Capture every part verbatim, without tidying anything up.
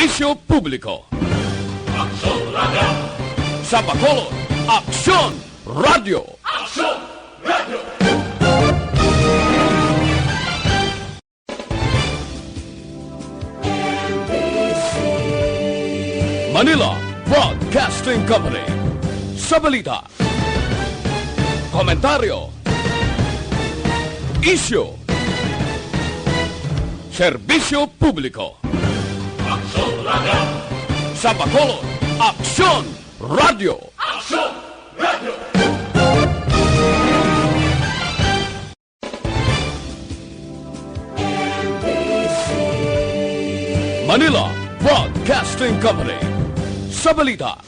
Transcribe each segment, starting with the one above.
Serbisyo Publiko. Aksyon Radio. Sa Bacolod, Aksyon Radio. Aksyon Radio. Manila Broadcasting Company. Sa balita, komentaryo, isyu, serbisyo publiko. Aksyon Radio. Sa Bacolod, Aksyon Radio. Aksyon Radio. Manila Broadcasting Company. Sa balita,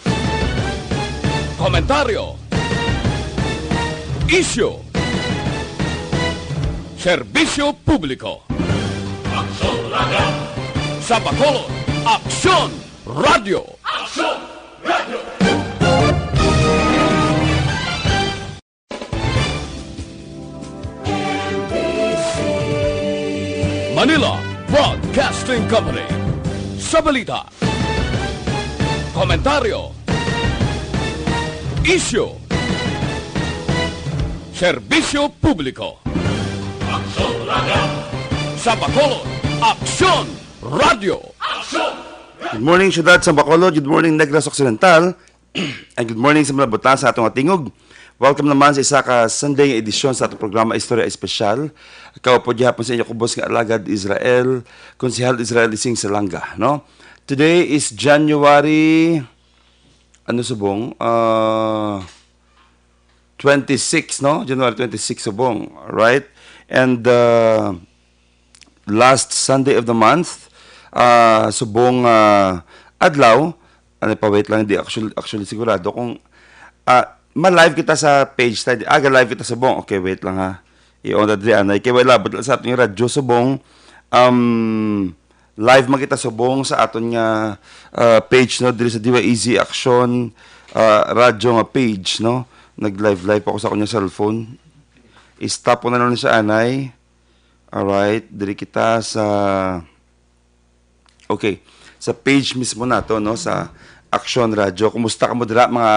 komentaryo, isyu, serbisyo publiko. Aksyon Radio. Sa Bacolod, Aksyon Radio. Aksyon Radio. Manila Broadcasting Company. Sa balita, komentaryo, isyu, serbisyo publiko. Aksyon Radio. Sa Bacolod, Aksyon Radio. Aksyon Radio. Good morning, Syudad sa Bacolod. Good morning, Negros Occidental. And good morning sa mga butang sa atong atingog. Welcome naman sa isa ka Sunday nga edisyon sa atong programa Istorya Espesyal. Kaupo gihapon sa inyo kubos nga alagad Israel, Konsehal Israel Ising Salanga, no? Today is January, ano subong? Ah, twenty-six, no? January twenty-six subong, right? And uh, last Sunday of the month, ah, subong ah, adlaw, ano pa, wait lang, di actually, actually sigurado kung ah, ma-live kita sa page ta, aga live kita subong. Okay, wait lang ha. I-on na diri anay kay wala but sa aton radyo subong. Um, live man kita subong sa aton nga ah, page, no, diri sa D Y E Z Action ah, Radyo nga page, no. Nag-live live ako sa akong cellphone. I-stop ko na lang siya anay. Alright, diri kita sa, okay, sa page mismo nato, no, sa Aksyon Radyo. Kumusta kamo dira, mga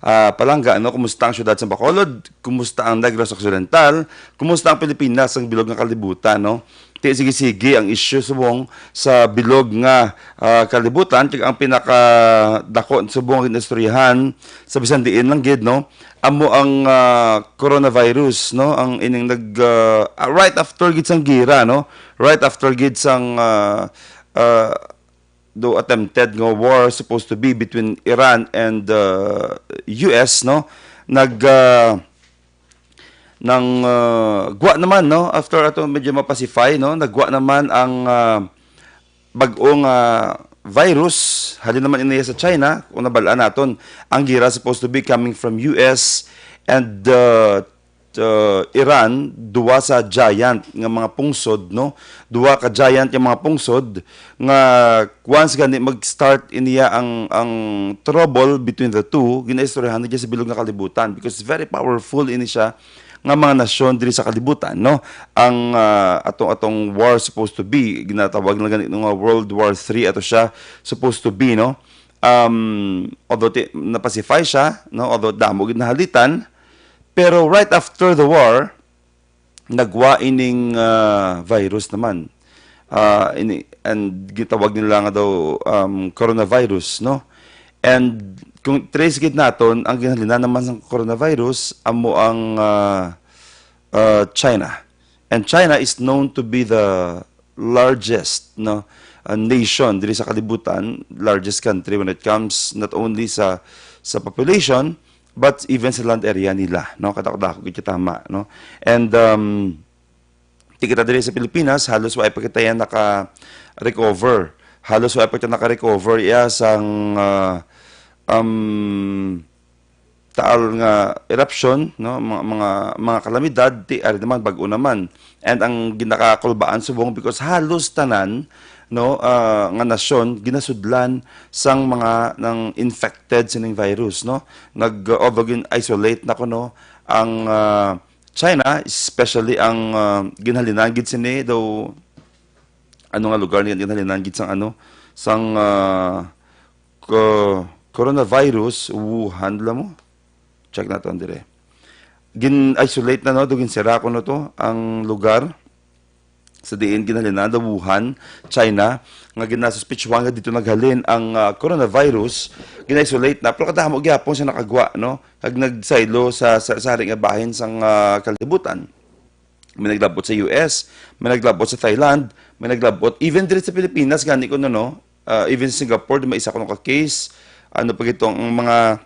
ah, palangga, no? Kumusta ang syudad sa Bacolod? Kumusta ang Negros Occidental? Kumusta ang Pilipinas, ang bilog nga kalibutan, no? Ti sige-sige ang isyu subong sa bilog nga ah, kalibutan, kag ang pinakadako subong nga ginaistoryahan sa bisan diin lang gid, no, amo ang ah, coronavirus, no, ang ining nag ah, ah, right after gid sang gira, no, right after gid sang ah, ah, do attempted nga war supposed to be between Iran and uh, U S, no, nag ah, nang ah, gwa naman, no, after ato medyo mapacify, no, naggwa naman ang ah, bag-o nga virus, halin naman iniya sa China, kung nabal-an naton, ang gira supposed to be coming from U S and uh, uh, Iran, duwa sa giant nga mga pungsod, no? Duwa ka giant nga mga pungsod nga once gani mag-start iniya ang ang trouble between the two, ginaistoryahan na dyan sa bilog nga kalibutan because very powerful ini siya nga mga nasyon diri sa kalibutan, no? Ang ah, atong atong war supposed to be, ginatawag na gani nga World War three ato siya supposed to be, no? Um, although ti, napacify siya, no? Although damo gid nahalitan, pero right after the war, nagwa ining ah, virus naman. Ah, ini, and gitawag nila nga daw um, coronavirus, no? And kung trace gid naton, ang ginhalinan naman sa coronavirus amo ang ah, ah, China. And China is known to be the largest, no, ah, nation diri sa kalibutan, largest country when it comes not only sa sa population but even sa land area nila, no, kadako-dako gid tama, no. And um, ti kita diri sa Pilipinas, halos wa pa kita yan naka-recover. Halos wa pa kita naka-recover iya sang ah, um, taal nga eruption, no, mga mga, mga kalamidad, ti ari naman bag-o naman. And ang ginakakulbaan subong because halos tanan, no, ah, nga nasyon ginasudlan sang mga nang infected sining virus, no. Nag although gin-isolate na kuno ang ah, China, especially ang ah, ginhalinan gid sini daw ano nga lugar nga ginhalinan gid sang ano, sang, ah, co-, coronavirus, Wuhan la mo. Check naton dire. Gin-isolate na, no, do ginsira kuno to ang lugar sa diin ginhalinan, the Wuhan, China, nga ginasuspetsuhan nga dito naghalin ang, ah, coronavirus. Gin-isolate na, pero kadamo gyapon sa nakagwa, no, kag nagsaylo sa, sa, sa hari nga bahin sang, ah, kalibutan. May naglabot sa U S, may naglabot sa Thailand, may naglabot even diri sa Pilipinas gani kuno, no? Ah, even Singapore, may isa kuno ka case. Ano pa gito ang mga,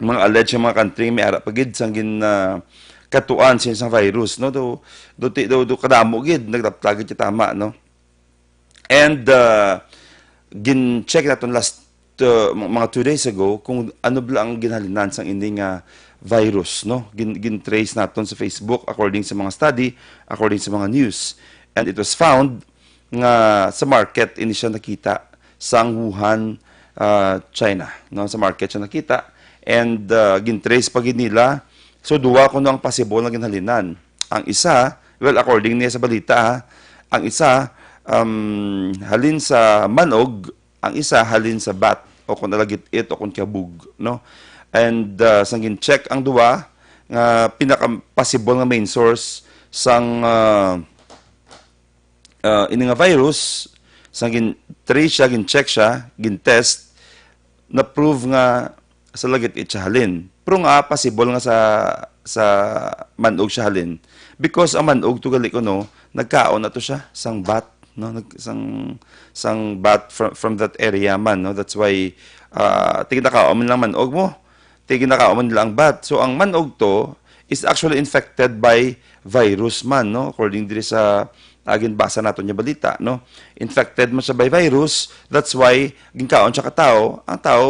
mga alleged nga mga country may ara pa gid sang gin, ah, katuan sini sang virus, no? Do, do, ti- do, do kadamo gid nagtaplag gid tama, no? And, uh, gin-check naton last, uh, m-, mga two days ago kung ano bala ang ginhalinan sang ini nga virus, no? Gin-, gin-trace naton sa Facebook according sa mga study, according sa mga news. And it was found nga sa market ini siya nakita sang Wuhan, uh, China, no? Sa market siya nakita. And, uh, gin-trace pa gid nila. So, duwa kuno ang possible nga ginhalinan. Ang isa, well, according niya sa balita, ha, ang isa, um, halin sa manog, ang isa halin sa bat, o kung alagit-it, o kung kabug, no? And, uh, sang gin-check ang duwa, nga pinaka-possible nga main source sang, uh, uh, ini nga virus, sang gin-trace siya, gin-check siya, gin-test, na-prove nga sa lagit-it siya halin. Pero nga possible nga sa, sa manog siya halin. Because ang manog to gali kuno, nagkaon na to siya sang bat, no? Nag-, sang, sang bat from, from that area man, no? That's why, ah, ti ginakaon man lang manog mo. Ti ginakaon man nila ang bat. So, ang manog to is actually infected by virus man, no? According diri sa, ah, ginbasa naton nga balita, no? Infected man siya by virus, that's why ginkaon siya ka tawo, ang tawo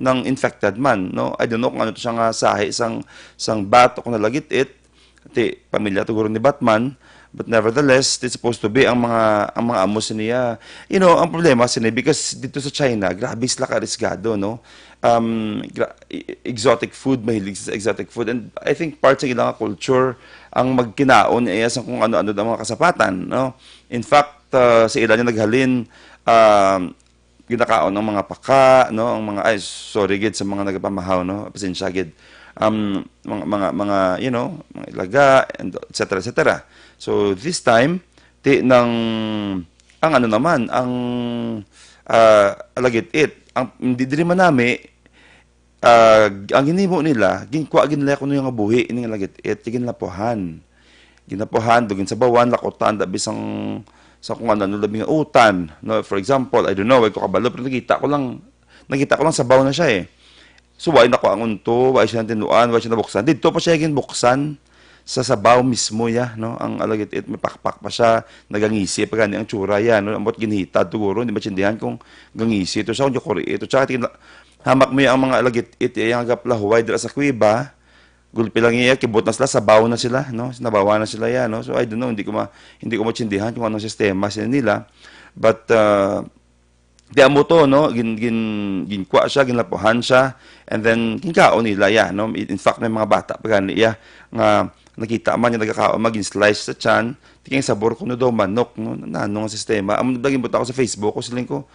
nang infected man, no? I don't know kung ano to siya nga sahi sang, sang bat o kung nalagit-it. Ti, pamilya to guro ni Batman. But nevertheless, it's supposed to be ang mga, ang mga amo siniya. You know, ang problema sini, because dito sa China, grabe sila karisgado, no? Um, gra-, i-, exotic food, mahilig sa exotic food. And I think part sa ilang culture ang magkinaon niya sa kung ano-ano ang mga kasapatan, no? In fact, uh, sa ilan yung naghalin, um, ginakaon ang mga paka, no? Ang mga, ay, sorry gid sa mga nagapamahaw, no? Pasensya gid. Um, mga, mga, mga, you know, mga ilaga, and et cetera, et cetera. So, this time, ti nang, ang ano naman, ang, ah, alagit-it, ang, hindi diri man nami, ah, ang ginhimo nila, ginkuha gid nila kuno yung buhi, ining alagit-it, ginlapuhan. Ginapuhan, do ginsabawan, lakutan, dabi sang, sa kung ano, labi nga utan. No? For example, I don't know, wag ko kabalo, pero nakita ko lang, nakita ko lang sabaw na siya eh. So, wala na ko ang unto, wala siya tinuan, wala siya nabuksan. Dito pa siya ginbuksan sa sabaw mismo ya, no? Ang alagit-it, may pakpak pa siya, nagangisi pa gani ang tsura ya, no? Ambot ginhitad to guro, hindi maintindihan kung gangisi to siya, kung yukuri ito siya. Tingin, hamak mo ya ang mga alagit-it, ya, ang agaplahuway dira sa kuweba, gulpi lang iya, kibot na sila, sabaw na sila, no? Nabawa na sila ya, no? So, I don't know, hindi ko ma-, hindi ko maintindihan kung anong sistema sila nila. But, uh, di amo to, no? Gin-, gin-, ginkuha siya, ginlapuhan siya, and then ginkaon nila ya, no? In fact, may mga bata pa gani ya nga nakita man nga nagakaon man, gin-slice sa tiyan, tingin sabor kuno daw manok, no? Nano nga sistema? Amo na ginbuta ko sa Facebook, ko siling ko,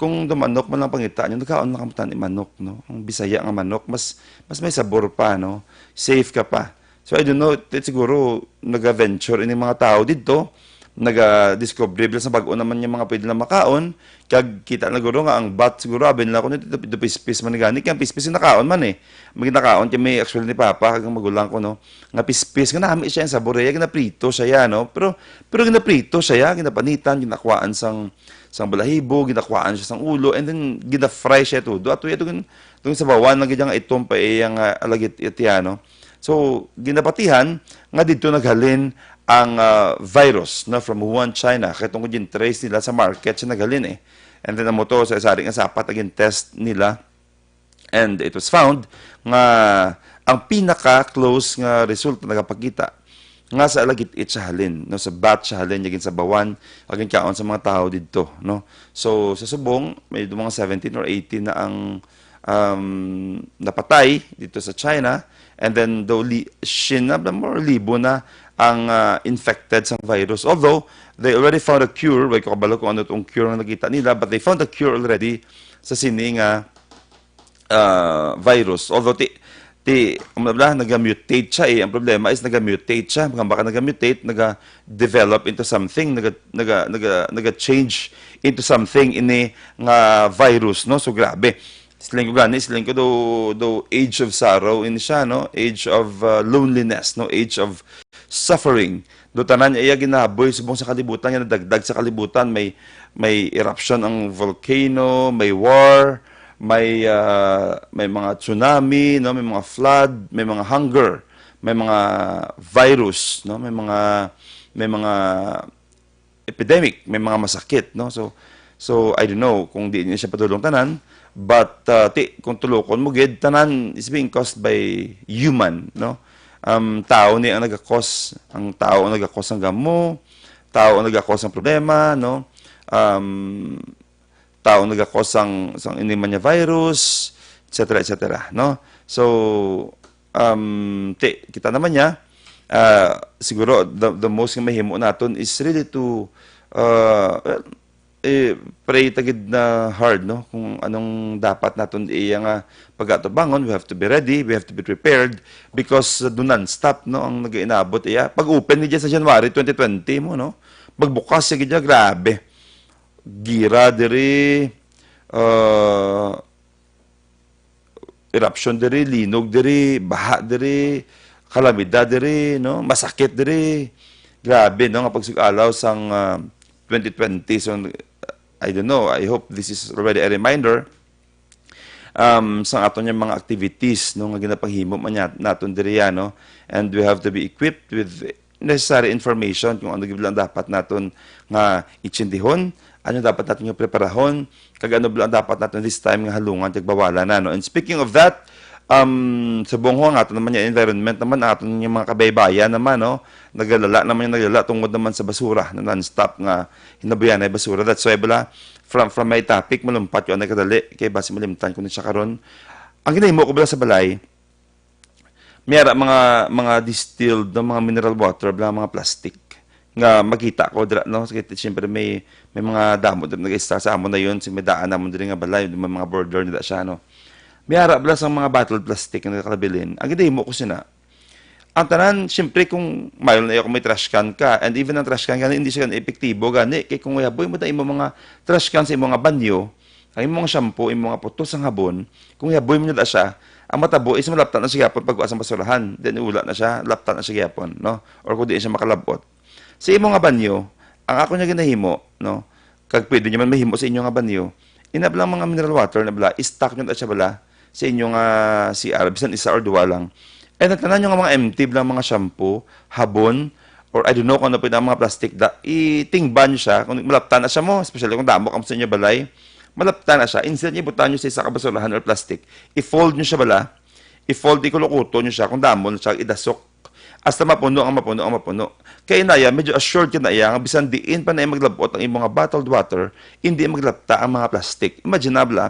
kung daw manok man lang pangita niyo, nagkaon lang kamo tani manok, no? Ang Bisaya nga manok, mas, mas may sabor pa, no? Safe ka pa. So, I don't know, ti-, siguro, nag-venture ini mga tao dito, naga-discover nila sa bag-o naman yung mga pwede na makaon, kag kita na guro nga ang bat, siguro, abi nila ko, ito, ito pispis man gani, kaya ang pispis yung nakaon man eh. May nakaon, kaya may actually ni Papa, kag ang magulang ko, no, nga pispis, nga nami siya yung sabor, eh, ginaprito siya, ya, no? Pero, pero ginaprito siya, ya, ginapanitan, ginakuhaan sang, sang balahibo, ginakuhaan siya sang ulo, and then, gina-fry siya todo. Ato, ito, gin-, itong sabawan, lang gid nga itom pa, eh, yung, ah, alagit, ito, ya, no? So, ginapatihan nga didto naghalin ang, ah, virus na from Wuhan, China. Kay tungod yung trace nila sa market siya naghalin eh. And then, amo to, sa isa nga sapat, naging test nila. And it was found nga ang pinaka-close nga resulta nagapakita nga sa alagit-it siya halin, no, sa bat siya halin, yung sabawan, ang kaon sa mga tao didto, no. So, sa subong, may mga seventeen or eighteen na ang um, napatay dito sa China, and then daw li, siyam na ba, more libo na ang, ah, infected sang virus. Although they already found a cure, wala ko kabalo kung ano tong cure nga nakita nila, but they found a cure already sa sini nga, ah, virus. Although ti, ti, ano bala, nagamutate siya eh. Ang problema is nagamutate siya. Mga baka nagamutate, naga-develop into something, naga, naga, naga, naga-change into something ini nga virus, no? So grabe. Siling ko gani, siling ko do, do age of sorrow ini siya, no? Age of, uh, loneliness, no? Age of suffering. Do tanan iya ginaboy subong sa kalibutan, nga nadagdag sa kalibutan, may, may eruption ang volcano, may war, may, uh, may mga tsunami, no? May mga flood, may mga hunger, may mga virus, no? May mga, may mga epidemic, may mga masakit, no? So, so I don't know kung di niya siya padulong tanan, but, uh, ti, kung tulokon mo gid, tanan is being caused by human, no? Um, tao ni ang nagakos, ang tao ang nagakos ang gamo, tao ang nagakos ang problema, no? Um, tao ang nagakos ang, sang ini man nga virus, et cetera, et cetera, no? So, um, ti, kita naman niya, ah, siguro the, the most nga mahimo naton is really to, uh, well, eh, pray ta gid na hard, no? Kung anong dapat naton iya nga pagatubangon, we have to be ready, we have to be prepared because, uh, do non-stop, no, ang nagainabot iya. Pag-open ni sa January twenty twenty mo, no? Pagbukas sa gid niya, grabe. Gira diri, uh, eruption diri, linog diri, baha diri, kalamidad diri, no? Masakit diri. Grabe, no, nga pagsug-alaw sang, ah, twenty twenty. So, I don't know. I hope this is already a reminder, um, sa aton nga mga activities, no, nga ginapanghimo man niya, naton diri, no? And we have to be equipped with necessary information kung ano gid lang dapat naton nga intsindihon, ano dapat naton nga preparahon, kag ano lang dapat naton this time nga halungan kag bawalan na, no? And speaking of that, um, subong ho ang aton naman nga environment naman, aton nga mga kabaybayan naman, no? Nagalala naman yung nagalala tungod naman sa basura na non-stop nga hinabuyan ay basura. That's why bala, from, from my topic, malumpat ko ang kadali, kay basi malimtan ko na siya karon. Ang ginahimo ko bala sa balay, may ara mga, mga distilled, no, mga mineral water, bala mga plastic nga makita ko dira, no? Kasi siyempre may, may mga damo dira nag-istar sa amo na yun, si may daan namon diri nga balay, may mga border na siya, no? May ara bala sang mga bottled plastic nga nakalabilin. Ang ginahimo ko sina, ang tanan, siyempre, kung mayo na ako may trash can ka, and even ang trash can gani, hindi siya gani epektibo gani. Kay kung yaboy mo na imo mga trash can sa imo nga banyo, ang imo nga shampoo, imo nga putos ang habon, kung yaboy mo na siya, ang matabo is malapta na siya gyapon pagkuha sa basurahan. Then ula na siya, lapta na siya gyapon, no? Or kung di siya makalabot. Sa imo nga banyo, ang ako niya ginahimo, no? Kag pwede niyo man mahimo sa inyo nga banyo. Ina bala mga mineral water na bala, i-stock niyo na siya bala sa inyo nga C R, bisan isa or duwa lang. And ang tanan niyo nga mga empty bala mga shampoo, habon, or I don't know kung ano pa yung mga plastic da, itingban niyo siya. Kung malapta na siya mo, especially kung damo kamo sa inyo balay, malapta na siya, instead niyo ibutang niyo sa isa ka basurahan or plastic, i-fold niyo siya bala, i-fold, ikulukuto niyo siya, kung damo na siya, idasok. Hasta mapuno ang mapuno ang mapuno. Kay inaya, medyo assured ka na iya nga bisan diin pa na iya maglabot ang imong nga bottled water, hindi maglapta ang mga plastic. Imagine na bala,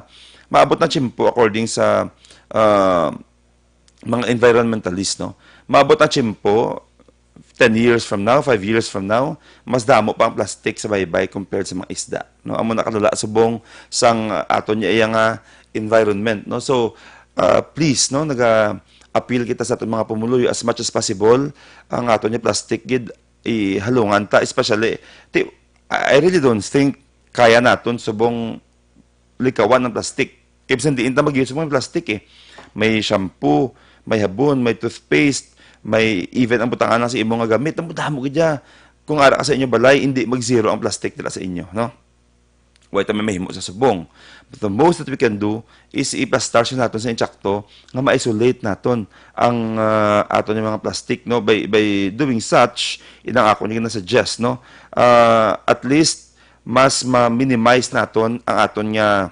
maabot na tiyempo according sa, ah, mga environmentalist, no? Maabot na tiyempo, ten years from now, five years from now, mas damo pa ang plastic sa baybay compared sa mga isda, no? Amo nakalala subong sang, ah, aton niya iya nga environment, no? So, ah, please, no, naga-appeal kita sa aton mga pumuluyo as much as possible, ang aton niya plastic gid ihalungan ta, especially, ti, I I really don't think kaya naton subong likawan ang plastic. Kay bisan diin ta mag-use mo plastic eh. May shampoo, may habon, may toothpaste, may even ang butangan lang sa imo nga gamit. Ang damo gid ya. Kung ara ka sa inyo balay, hindi mag-zero ang plastic dira sa inyo, no? Wa ta may mahimo sa subong. But the most that we can do is iplastar siya naton sa insakto nga ma-isolate naton ang, ah, aton yung mga plastic, no? By, by doing such, inang ako niya na-suggest, no? Ah, at least, mas ma-minimize naton ang aton nga,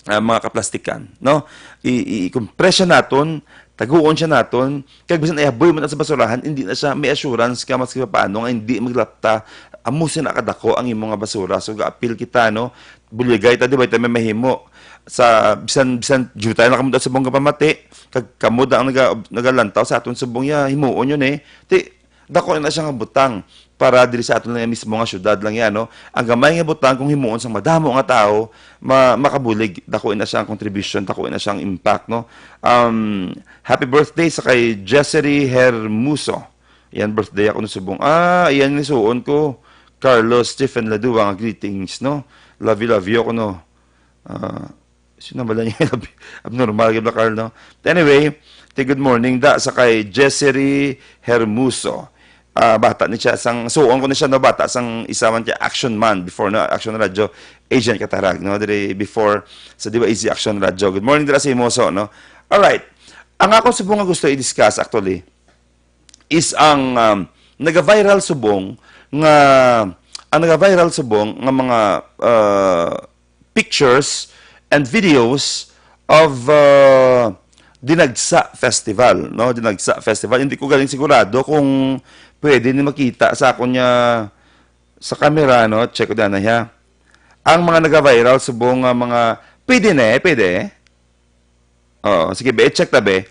ah, mga kaplastikan, no? I, i, i-compress siya naton taguon siya naton, kag bisan ihaboy man sa basurahan, hindi na siya may assurance ka maski paano nga hindi maglapta. Amo sina kadako ang imo nga basura. So, ga-appeal kita, no? Buligay ta, di ba, ita may mahimo. Sa, bisan, bisan, jutay na kamo sa subong kapamati, kag kamo da ang naga-, nagalantaw sa aton subong ya, himuon yun eh. Ti, dako na siya nga butang para diri sa aton lang mismo nga syudad lang yan, no? Ang gamay nga butang kung himuon sang madamo nga tawo, ma-, makabulig, dako na siyang contribution, dako na siyang impact, no? Um, happy birthday sa kay Jessery Hermoso. Yan, birthday ako no subong. Ah, yan, nisuon ko. Carlos Stephen Ladua, nga greetings, no? Love you, love you ako, no? Ah, sino ba niya? Abnormal gyud ba, Carl, no? Anyway, ti good morning da sa kay Jessery Hermoso. Ah, bata ni siya sang, suon ko ni siya, no, bata sang isa man siya action man before, no, Action Radio agent katarag, no, diri before sa, di ba, Easy Action Radio. Good morning dira sa Hermoso, no. All right. Ang ako subong nga gusto i-discuss actually is ang, um, nagaviral subong nga, ang nagaviral subong nga mga, uh, pictures and videos of, uh, Dinagsa Festival, no? Dinagsa Festival. Hindi ko galing sigurado kung pwede ni makita sa akon niya sa camera, no? Check ko na siya. Ang mga nagaviral subong nga mga, pwede na eh, pwede. Oo, sige be, i-check ta be.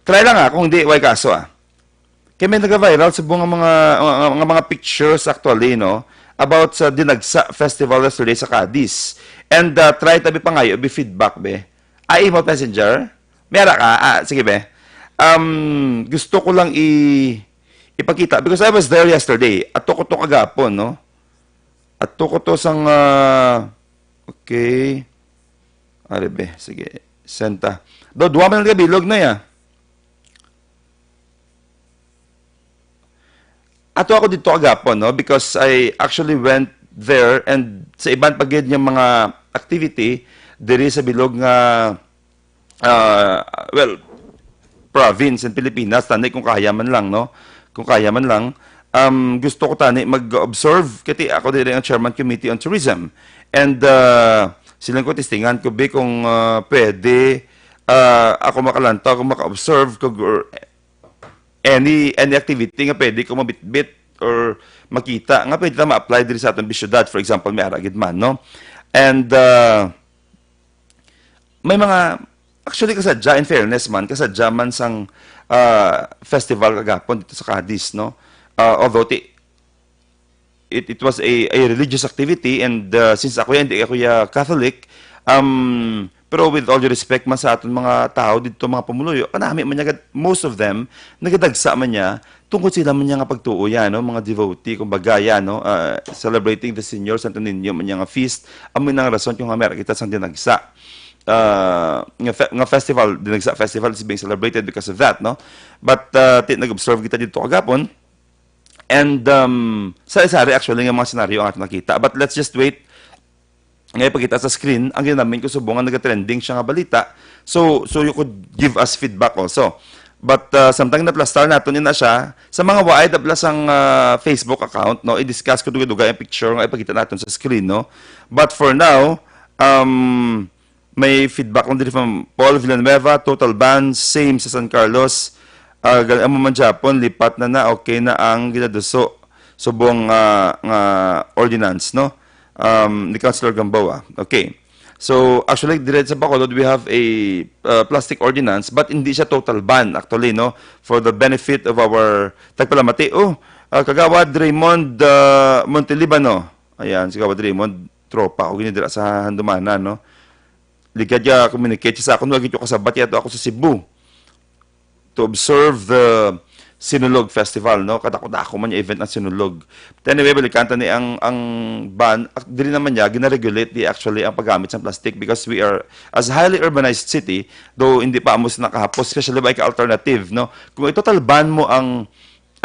Try lang ah, kung di, way kaso ah. Kay may nagaviral subong nga mga, nga, nga mga pictures actually, no? About sa Dinagsa Festival yesterday sa Cadiz. And, uh, try ta be pangayo, be feedback be. Ay, imo messenger? Meron ka? Ah, sige be. Um, gusto ko lang i-, ipakita because I was there yesterday. Ato ko to kagapon, no? Ato ko to sang, ah, okay. Ari be, sige. Senta. Do, duwa man ang bilog na ya. Ato ako dito agapon, no? Because I actually went there and sa iban pa gid nga mga activity diri sa bilog nga, ah, well, province in Pilipinas, tani kung kaya man lang, no? Kung kaya man lang, um, gusto ko tani mag-observe, kati ako diri ang chairman committee on tourism. And, uh, silang ko, testingan ko, be, kung, uh, pwede, uh, ako makalantaw, kung maka-observe, kung, or any, any activity nga pwede ko mabitbit or makita, nga pwede ta ma-apply diri sa atong syudad, for example, may ara gid man, no? And, uh, may mga, actually, kasadya, in fairness man, kasadya man sang, ah, festival kagapon dito sa Cadiz, no? Ah, although ti-, it, it was a, a religious activity, and, ah, since ako yan, hindi ako ya Catholic, um, pero with all due respect man sa aton mga tao dito, mga pumuluyo, kanami man niya, most of them, nagadagsa man niya, tungkol sila man niya nga pagtuo yan, no? Mga devotee, kumbaga yan, no? Ah, celebrating the Señor Santo Niño man niya nga feast, amo nang rason kung nga meron kita sang dinagsa. Ah, nga, fe-, nga festival, dinagsa festival is being celebrated because of that, no? But, ah, ti-, nag-observe kita dito kagapon, and, um, sari-sari actually nga mga senaryo ang ato nakita. But let's just wait nga ipakita sa screen ang ginamin ko subong nga nagatrending siya nga balita. So, so you could give us feedback also. But, uh, samtang naplastar naton ina siya, sa mga waay dabla sang, uh, Facebook account, no, i-discuss ko dugay-dugay ang picture nga ipakita naton sa screen, no. But for now, um, may feedback lang diri from Paul Villanueva, total ban, same sa San Carlos. Ah, gal-, amo man Japon, lipat na na, okay na ang ginaduso subong nga, nga ordinance, no? Um, ni Councilor Gamboa. Okay. So, actually, diri sa Bacolod, we have a, uh, plastic ordinance, but hindi siya total ban, actually, no? For the benefit of our tagpalamati. Oh, uh, Kagawad Raymond, uh, Montelibano. Ayan, si Kagawad Raymond, tropa ko gini dira sa Handumanan, no? Ligad ya communicate sa akon, wag ito kasabat, yato ako sa Cebu to observe the Sinulog Festival, no? Kadako-dako man yung event ng Sinulog. But anyway, balikan ta ni ang, ang ban, ak-, dili naman niya, ginaregulate di actually ang paggamit sa plastic because we are, as highly urbanized city, though hindi pa amo sa nakahapos, especially ba ka alternative, no? Kung i-total ban mo ang,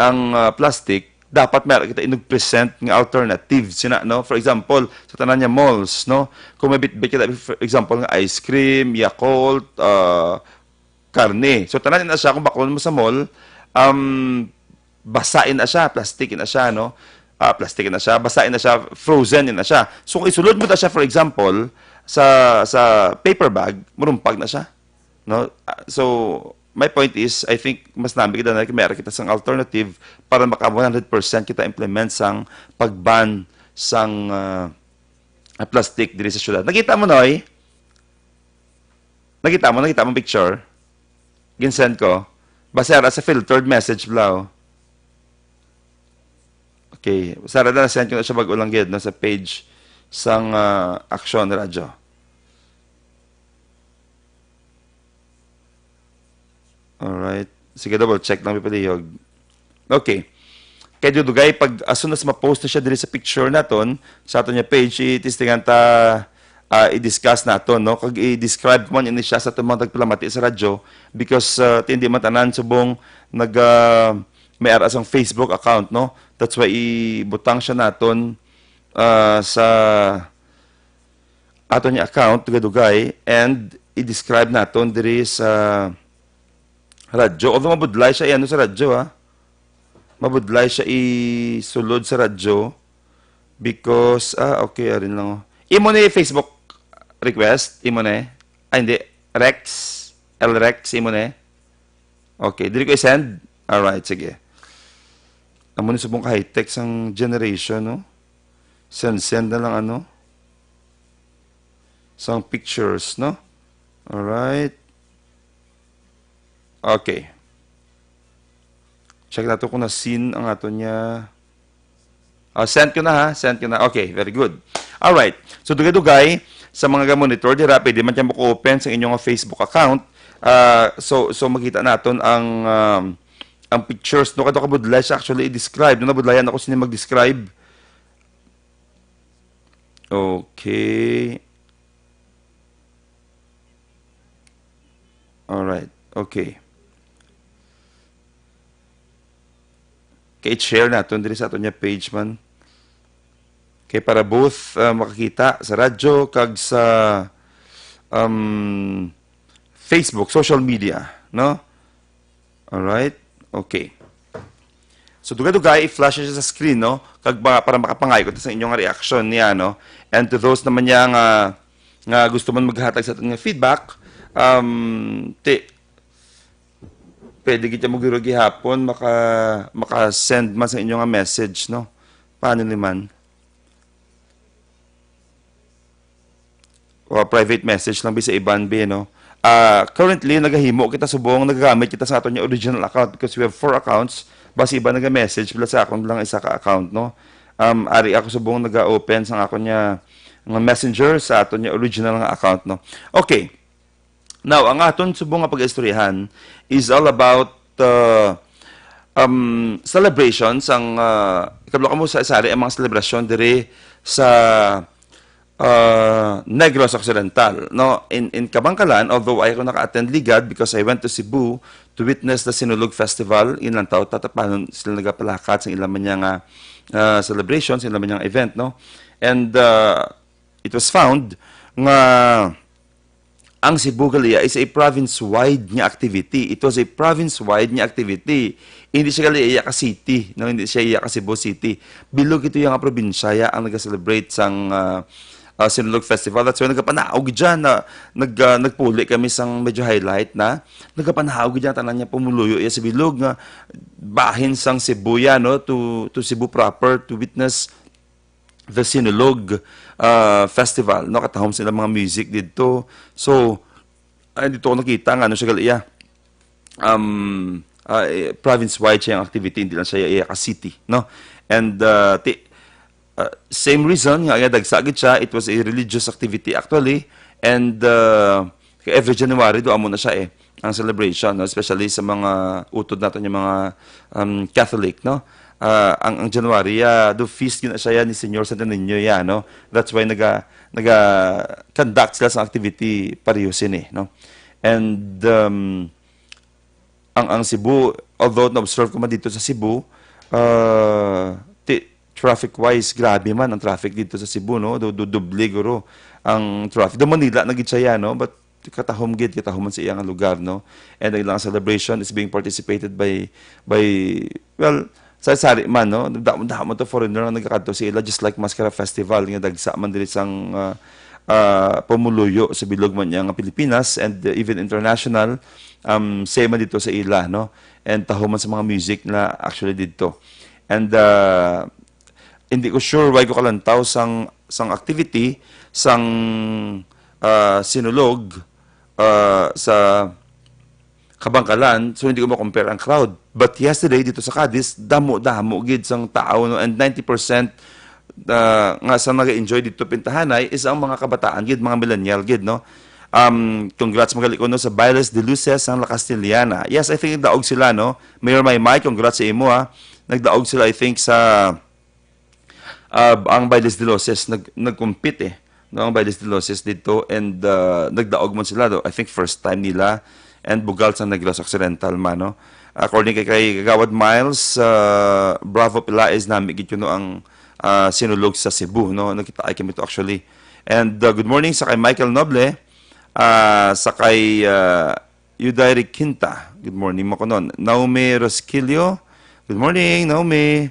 ang, ah, plastic, dapat meron kita inug-present nga alternative sina, no? For example, sa tanan niya malls, no? Kung may bitbit kita, for example, nga ice cream, Yakult, ah, karne. So, tanan na siya, kung bakon mo sa mall, um, basain na siya, plastic na siya, no? Ah, plastic na siya, basain na siya, frozen na siya. So, kung isulod mo na siya, for example, sa, sa paper bag, murumpag na siya, no? Ah, so, My point is, I think mas nami kita na may kita sang alternative para maka one hundred percent kita implement sang pag-ban sang ah, ah, plastic diri sa syudad. Nakita mo, Noy? Nakita mo, nakita mo picture? Ginsend ko. Basta ara sa filtered message bla. Okay. Sara na send ko na siya bag-o lang gid, no, sa page sang ah, Aksyon Radyo. Alright. Sige, double check lang, palihog. Okay. Kay dugay, pag as soon as ma-post na siya diri sa picture naton, sa aton nga page, itistingan ta, ah, i-discuss naton, no? Kag i-describe man ini siya sa aton mga tagpalamati sa radyo because ah, hindi man tanan subong nag ah, may ara sang Facebook account, no? That's why ibutang siya naton ah, sa aton nga account, dugay-dugay, and i-describe naton diri sa radyo. Although mabudlay siya, ano sa radyo, ha? Mabudlay siya isulod sa radyo because, ah, okay, arin lang, oh. Imo ni Facebook request? Imo ni? Ay, hindi. Rex? L Rex, imo ni? Okay, dili ko i-send? Alright, sige. Amo ni subong ka high-tech sang generation, no? Send, send na lang, ano? Sang pictures, no? Alright. Okay. Check nato kung na-seen ang aton nga. Ah, send ko na, ha? Send ko na. Okay, very good. Alright. So, dugay-dugay, sa mga ga-monitor dira, pwede man kayo mag-open sa inyong Facebook account. Ah, so, so makita naton ang, um, ang pictures, no? Kadto kabudlay siya actually i-describe. No, nabudlayan ako sini mag-describe. Okay. Alright. Okay. Kay share naton diri sa aton nga page man. Kay para both ah, makakita sa radyo kag sa um, Facebook, social media, no? Alright? Okay. So, dugay-dugay, i-flash siya sa screen, no? Kag ba, para makapangayo kita sa inyong reaction niya, no? And to those naman niya nga, nga gusto man maghatag sa aton nga feedback, um, ti, pwede kita mo gihapon maka, maka-send man sa inyo nga message, no? Paano ni man? O private message lang bi sa iban bi, no? Ah, currently, nagahimo kita subong, nagagamit kita sa aton nga original account because we have four accounts. Basi iban naga-message, bila sa akon lang isa ka account, no? Um, ari ako subong naga-open sa akon nga, nga messenger sa aton nga original nga account, no? Okay. Now, ang aton subong nga pag-istoryahan is all about uh, um, celebrations. Ang uh, ikablo kamo sa isari ang mga selebrasyon diri sa uh, Negros Occidental. No, in in Kabankalan, although I ako naka-attend ligad because I went to Cebu to witness the Sinulog Festival, in lang tao tatapanon sila nagapalakat sa ilang man niya nga uh, celebration, sa ilang man niya nga event, no? And uh, it was found nga ang Cebu gali iya is a province-wide nga activity. It was a province-wide nga activity. Hindi siya gali iya ka city, no? Hindi siya iya ka Cebu City. Bilog ito iya nga probinsya ya ang nag-celebrate sang ah, ah, Sinulog Festival. That's why nagapanaog dyan na nag, ah, nagpuli kami sang medyo highlight na. Nagapanaog dyan tanan niya pumuluyo iya sa bilog nga bahin sang Cebu ya, no? To, to Cebu proper to witness the Sinulog ah, Festival, no? Katahom sila mga music didto. So, ay, dito ko nakita nga ano siya gali iya. Um, ah, eh, province-wide siya ang activity, hindi lang siya iya ka city, no? And ah, ti, ah, same reason nga iya dagsa gid siya, it was a religious activity actually, and ah, every January do amo na siya eh ang celebration, no? Especially sa mga utod naton yung mga um, Catholic, no? Ah, ang, ang January, ah, do feast yun siya ni Señor Santo Niño, ya, no? That's why naga naga conduct sila sa activity pareho sini, no? And um, ang ang Cebu, although na-observe ko man dito sa Cebu, ah, ti, traffic wise, grabe man ang traffic dito sa Cebu, no? Do, do, doble guro ang traffic. Do Manila na gid siya, no? But katahom gid, katahom man sa iyang lugar, no? And ang ilang celebration is being participated by, by, well, sa sari man, no? Damo, damo to foreigner nga nagakadto sa ila, just like Mascara Festival, nga dagsa man diri sang, ah, ah, pumuluyo sa bilog man niya nga Pilipinas and, uh, even international, um, same man dito sa ila, no? And taho man sa mga music na actually dito. And, uh, hindi ko sure why ko kalantaw sang, sang activity, sang, uh, Sinulog, uh, sa Kabangkalan, so hindi ko ma-compare ang crowd. But yesterday, dito sa Cadiz, damo-damo gid sang tao, no? And ninety percent, uh, nga sa nag-enjoy dito pintahanay is ang mga kabataan gid, mga millennial gid, no? Um, congrats, magaliko, no, sa Bailes de Luces sang La Castellana. Yes, I think nagdaog sila, no? Mayor Maymay, congrats sa imo, ha. Nagdaog sila, I think, sa, uh, ang Bailes de Luces, nag, nag-compete, eh. No, ang Bailes de Luces dito, and, uh, nagdaog man sila, do. I think first time nila, and bugal sa Negros Occidental man, no? According kay, kay Kagawad Miles, uh, Bravo Pelaez, nami gid kuno ang, uh, Sinulog sa Cebu, no? Nakita ay kami to actually. And, uh, good morning sa kay Michael Noble, uh, sa kay, uh, Yuday Requinta. Good morning, Makonon. Naomi Rosquillo. Good morning, Naomi.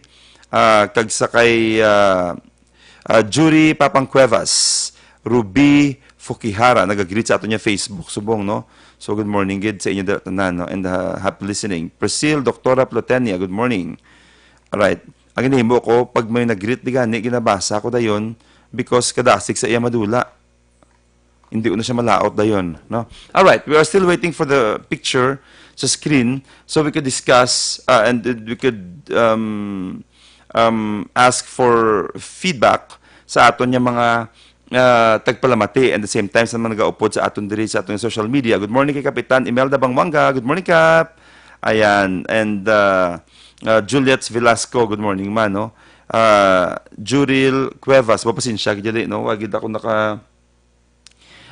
Ah, kag sa kay, ah, ah, Jury Papang Cuevas, Ruby Fukihara, nag-greet sa aton niya Facebook subong, no? So, good morning gid sa inyo dira tanan, no? And, ah, happy listening. Persil, Doktora Plutenia, good morning. Alright. Ang ginahimo ko, pag may nag-greet di gani, ginabasa ko dayon because kadasig sa iya madula. Hindi ko na siya malaot dayon, no? All right, we are still waiting for the picture sa screen so we could discuss, uh, and we could, um, um, ask for feedback sa aton nga mga, uh, tagpalamati, and the same time sa mga nagaupod sa aton diri sa aton social media. Good morning kay Kapitan Imelda Bangwanga. Good morning, Kap. Ayan, and, uh, uh, Juliet Velasco, good morning man, no? Uh, Juril Cuevas, mapasensya ka dyan, no? Wagid ako naka,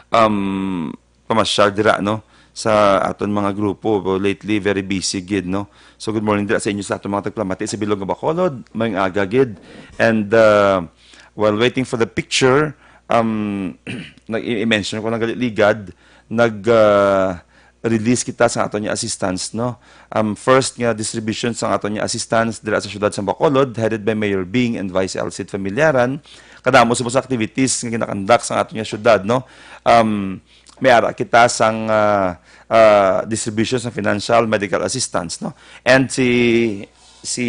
um, pamasyal dira, no, sa aton mga grupo. Lately, very busy gid, no? So, good morning dira sa inyo, sa aton mga tagpalamati sa bilog nga Bacolod. Maayong aga gid. And, uh, while waiting for the picture, um, nag-i-, i-mention ko lang gali ligad, nag, uh, release kita sa aton nga assistance, no? Um, first nga distribution sa aton nga assistance dira sa siyudad sa Bacolod, headed by Mayor Bing and Vice Alcid Familiaran. Kadamo subong sa activities nga ginakandak sa aton nga siyudad, no? Um, may ara kita sang, ah, ah, distribution sa financial medical assistance, no? And si, si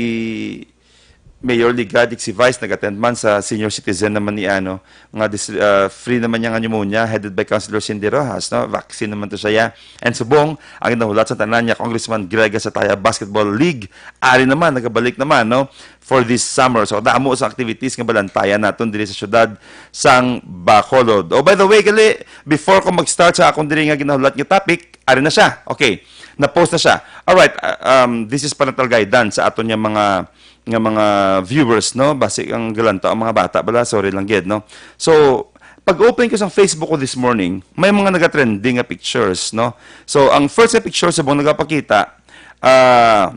Mayor Ligad, si Vice, nag-attend man sa senior citizen naman ni, ano, nga dis-, ah, free naman niya nga pneumonia, headed by Councilor Cindy Rojas, no? Vaccine naman to siya, ya. And subong, ang ginahulat sa tanan niya, Congressman Greg sa Taya Basketball League, ari naman, nagabalik naman, no? For this summer. So, damo sa activities nga balantayan naton diri sa siyudad sang Bacolod. Oh, by the way, gali, before ko mag-start sa akong diri nga ginahulat nga topic, ari na siya. Okay, na-post na siya. Alright, uh, um, this is parental guidance sa aton nga mga, nga mga viewers, no? Basi ang galantaw ang mga bata bala, sorry lang gid, no? So, pag-open ko sa Facebook ko this morning, may mga nagatrending nga pictures, no? So, ang first nga picture subong nagapakita, ah,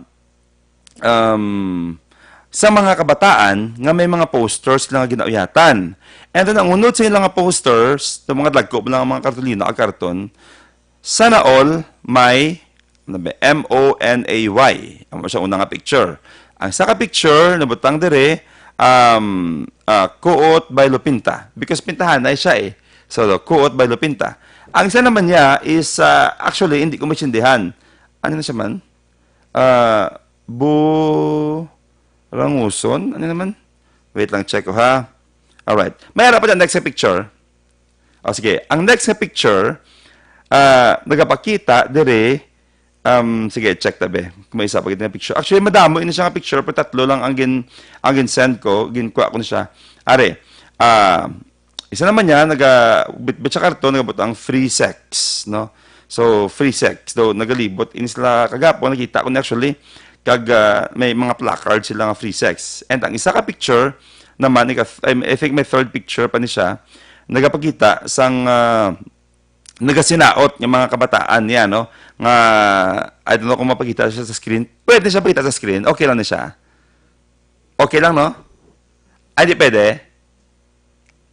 um, sa mga kabataan nga may mga posters sila nga ginauyatan. And then, ang unod sa ilang nga posters, sa mga dagko lang ang mga kartolina o karton, "Sana all may," ano ba, "M O N A Y." Amo siya una nga picture. Ang isa ka picture, nabutang diri, um, ah, "Kuot by Lupinta." Because pintahanay siya, eh. So, "Kuot by Lupinta." Ang isa naman niya is, ah, actually, hindi ko maintindihan. Ano na siya man? Ah, Buranguson? Ano naman? Wait lang, check ko, ha. Alright. May ara pa dyan, next picture. O, sige. Ang next nga picture, ah, nagapakita diri, um, sige, check ta, be. Kung may isa pa gid nga picture. Actually, madamo ini siya nga picture, pero tatlo lang ang gin-, ang gin-send ko, ginkuha ko na siya. Are, ah, isa naman niya, naga-, bit-, bit sa karton, nagabutang "Free sex," no? So, "Free sex." So, nagalibot ini sila kagapon, nakita ko ni actually, kag, ah, may mga placard sila nga "Free sex." And ang isa ka picture naman, ika-, I, I think may third picture pa ni siya, nagapakita sang, ah, nagasinaot nga mga kabataan niya, no? Nga, I don't know kung mapakita siya sa screen. Pwede siya pakita sa screen. Okay lang ni siya. Okay lang, no? Ay, di pwede?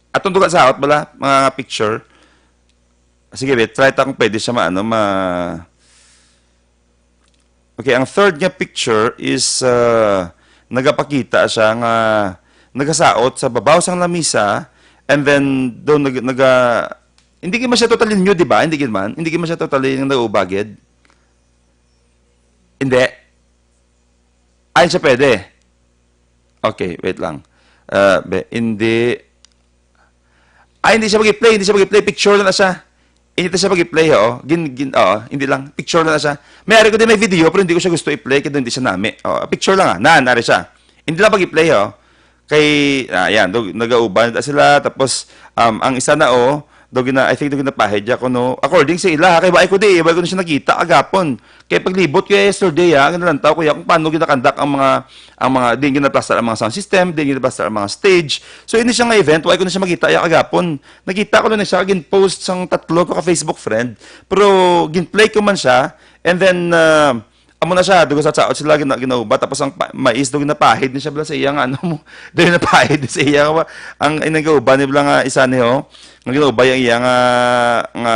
Atong duga sa out bala, mga picture. Sige, wait, try ta kung pwede siya maano, ma-, okay, ang third nga picture is, uh, nagapakita siya nga nagasaot sa babaw sang lamisa, And then, daw nag, naga, hindi gid man siya totally nude, di ba? Hindi gid man. Hindi gid man siya totally nag-uubagid. Hindi. Ay, siya pwede. Okay, wait lang. Ah, be, hindi. Ay, hindi siya mag-play, hindi siya mag-play. Picture lang na siya. Hindi siya mag-play, oo. Gin, gin, oo, hindi lang. Picture lang na siya. May ari ko din may video, pero hindi ko siya gusto i-play, kaya hindi siya nami. Oo, picture lang, ah. Nan, ari siya. Hindi lang mag-play, oo. Kay, ah, yan, dog, nagauban na sila. Tapos, um, ang isa na, oh, dog na, I think, dog na pahid ya ko, no? According sa ila, ha, kay wala ko di, wala ko na siya nakita, agapon. Kay paglibot ko yesterday, ha, ang nalantaw ko ya kung paano ginakandak ang mga, ang mga, di ginaplastar ang mga sound system, di ginaplastar ang mga stage. So, ini siya nga event, wala ko na siya makita ya agapon. Nakita ko lang na siya, gin-post sang tatlo ko ka Facebook friend. Pero, gin-play ko man siya, and then, uh, amo na siya, dugo sa tsaot sila, gina, ginauba, tapos ang pa, mais, dugo napahid ni siya bala sa iya nga, ano mo, dugo napahid ni sa iya nga, ang inagauba ni bala nga isa ni, ho, nga ginauba yung iya nga, nga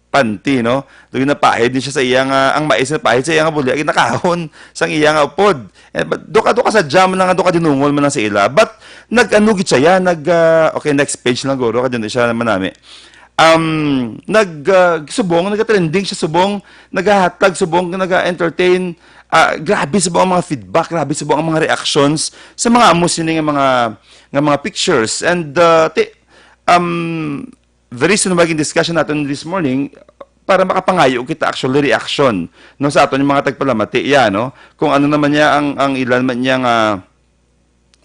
panty, no? Dugo napahid ni siya sa iya nga, ang mais na pahid sa iya nga buli, ang ginakahon sang iya nga upod. Eh, but duka, duka sa jam lang, duka dinungol man lang sa ila. But, nag-ano gid siya, nag, ah, okay, next page lang, guro, kaya di siya manami. Um, nag, ah, subong, nagatrending siya, subong, nagahatag, subong, naga-entertain. Ah, grabe subong ang mga feedback, grabe subong ang mga reactions sa mga amo sini nga mga, nga mga pictures. And, ah, ti, um, the reason why gin-discussion naton this morning, para makapangayo kita actually reaction, no, sa aton yung mga tagpalamati, ya, no? Kung ano naman niya ang, ang ilan man niya nga,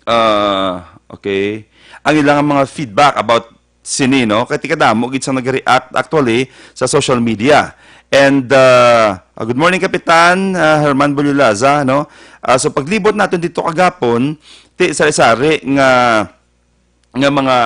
ah, okay, ang ilang mga feedback about sini, no? Kay tikadamo gid sang nag-react actually sa social media. And, uh, uh, good morning, Kapitan, uh, Herman Bulilaza, no? Uh, so paglibot naton dito kagapon, ti sari-sari nga, nga mga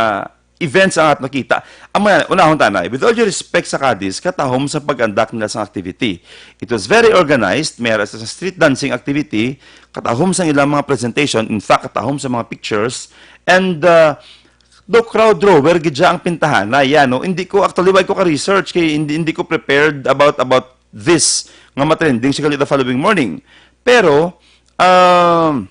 events ang at nakita. Ang mga unahon tanay, with all due respect sa Cadiz, katahom sa pag-conduct nila sa activity. It was very organized, may ara sa street dancing activity, katahom sa ilang mga presentation, in fact, katahom sa mga pictures, and, uh, do crowd drawer gid siya ang pintahan na yan, no? Hindi ko, actually, why ko ka-research, kay hindi, hindi ko prepared about, about this nga matrending siya the following morning. Pero, um,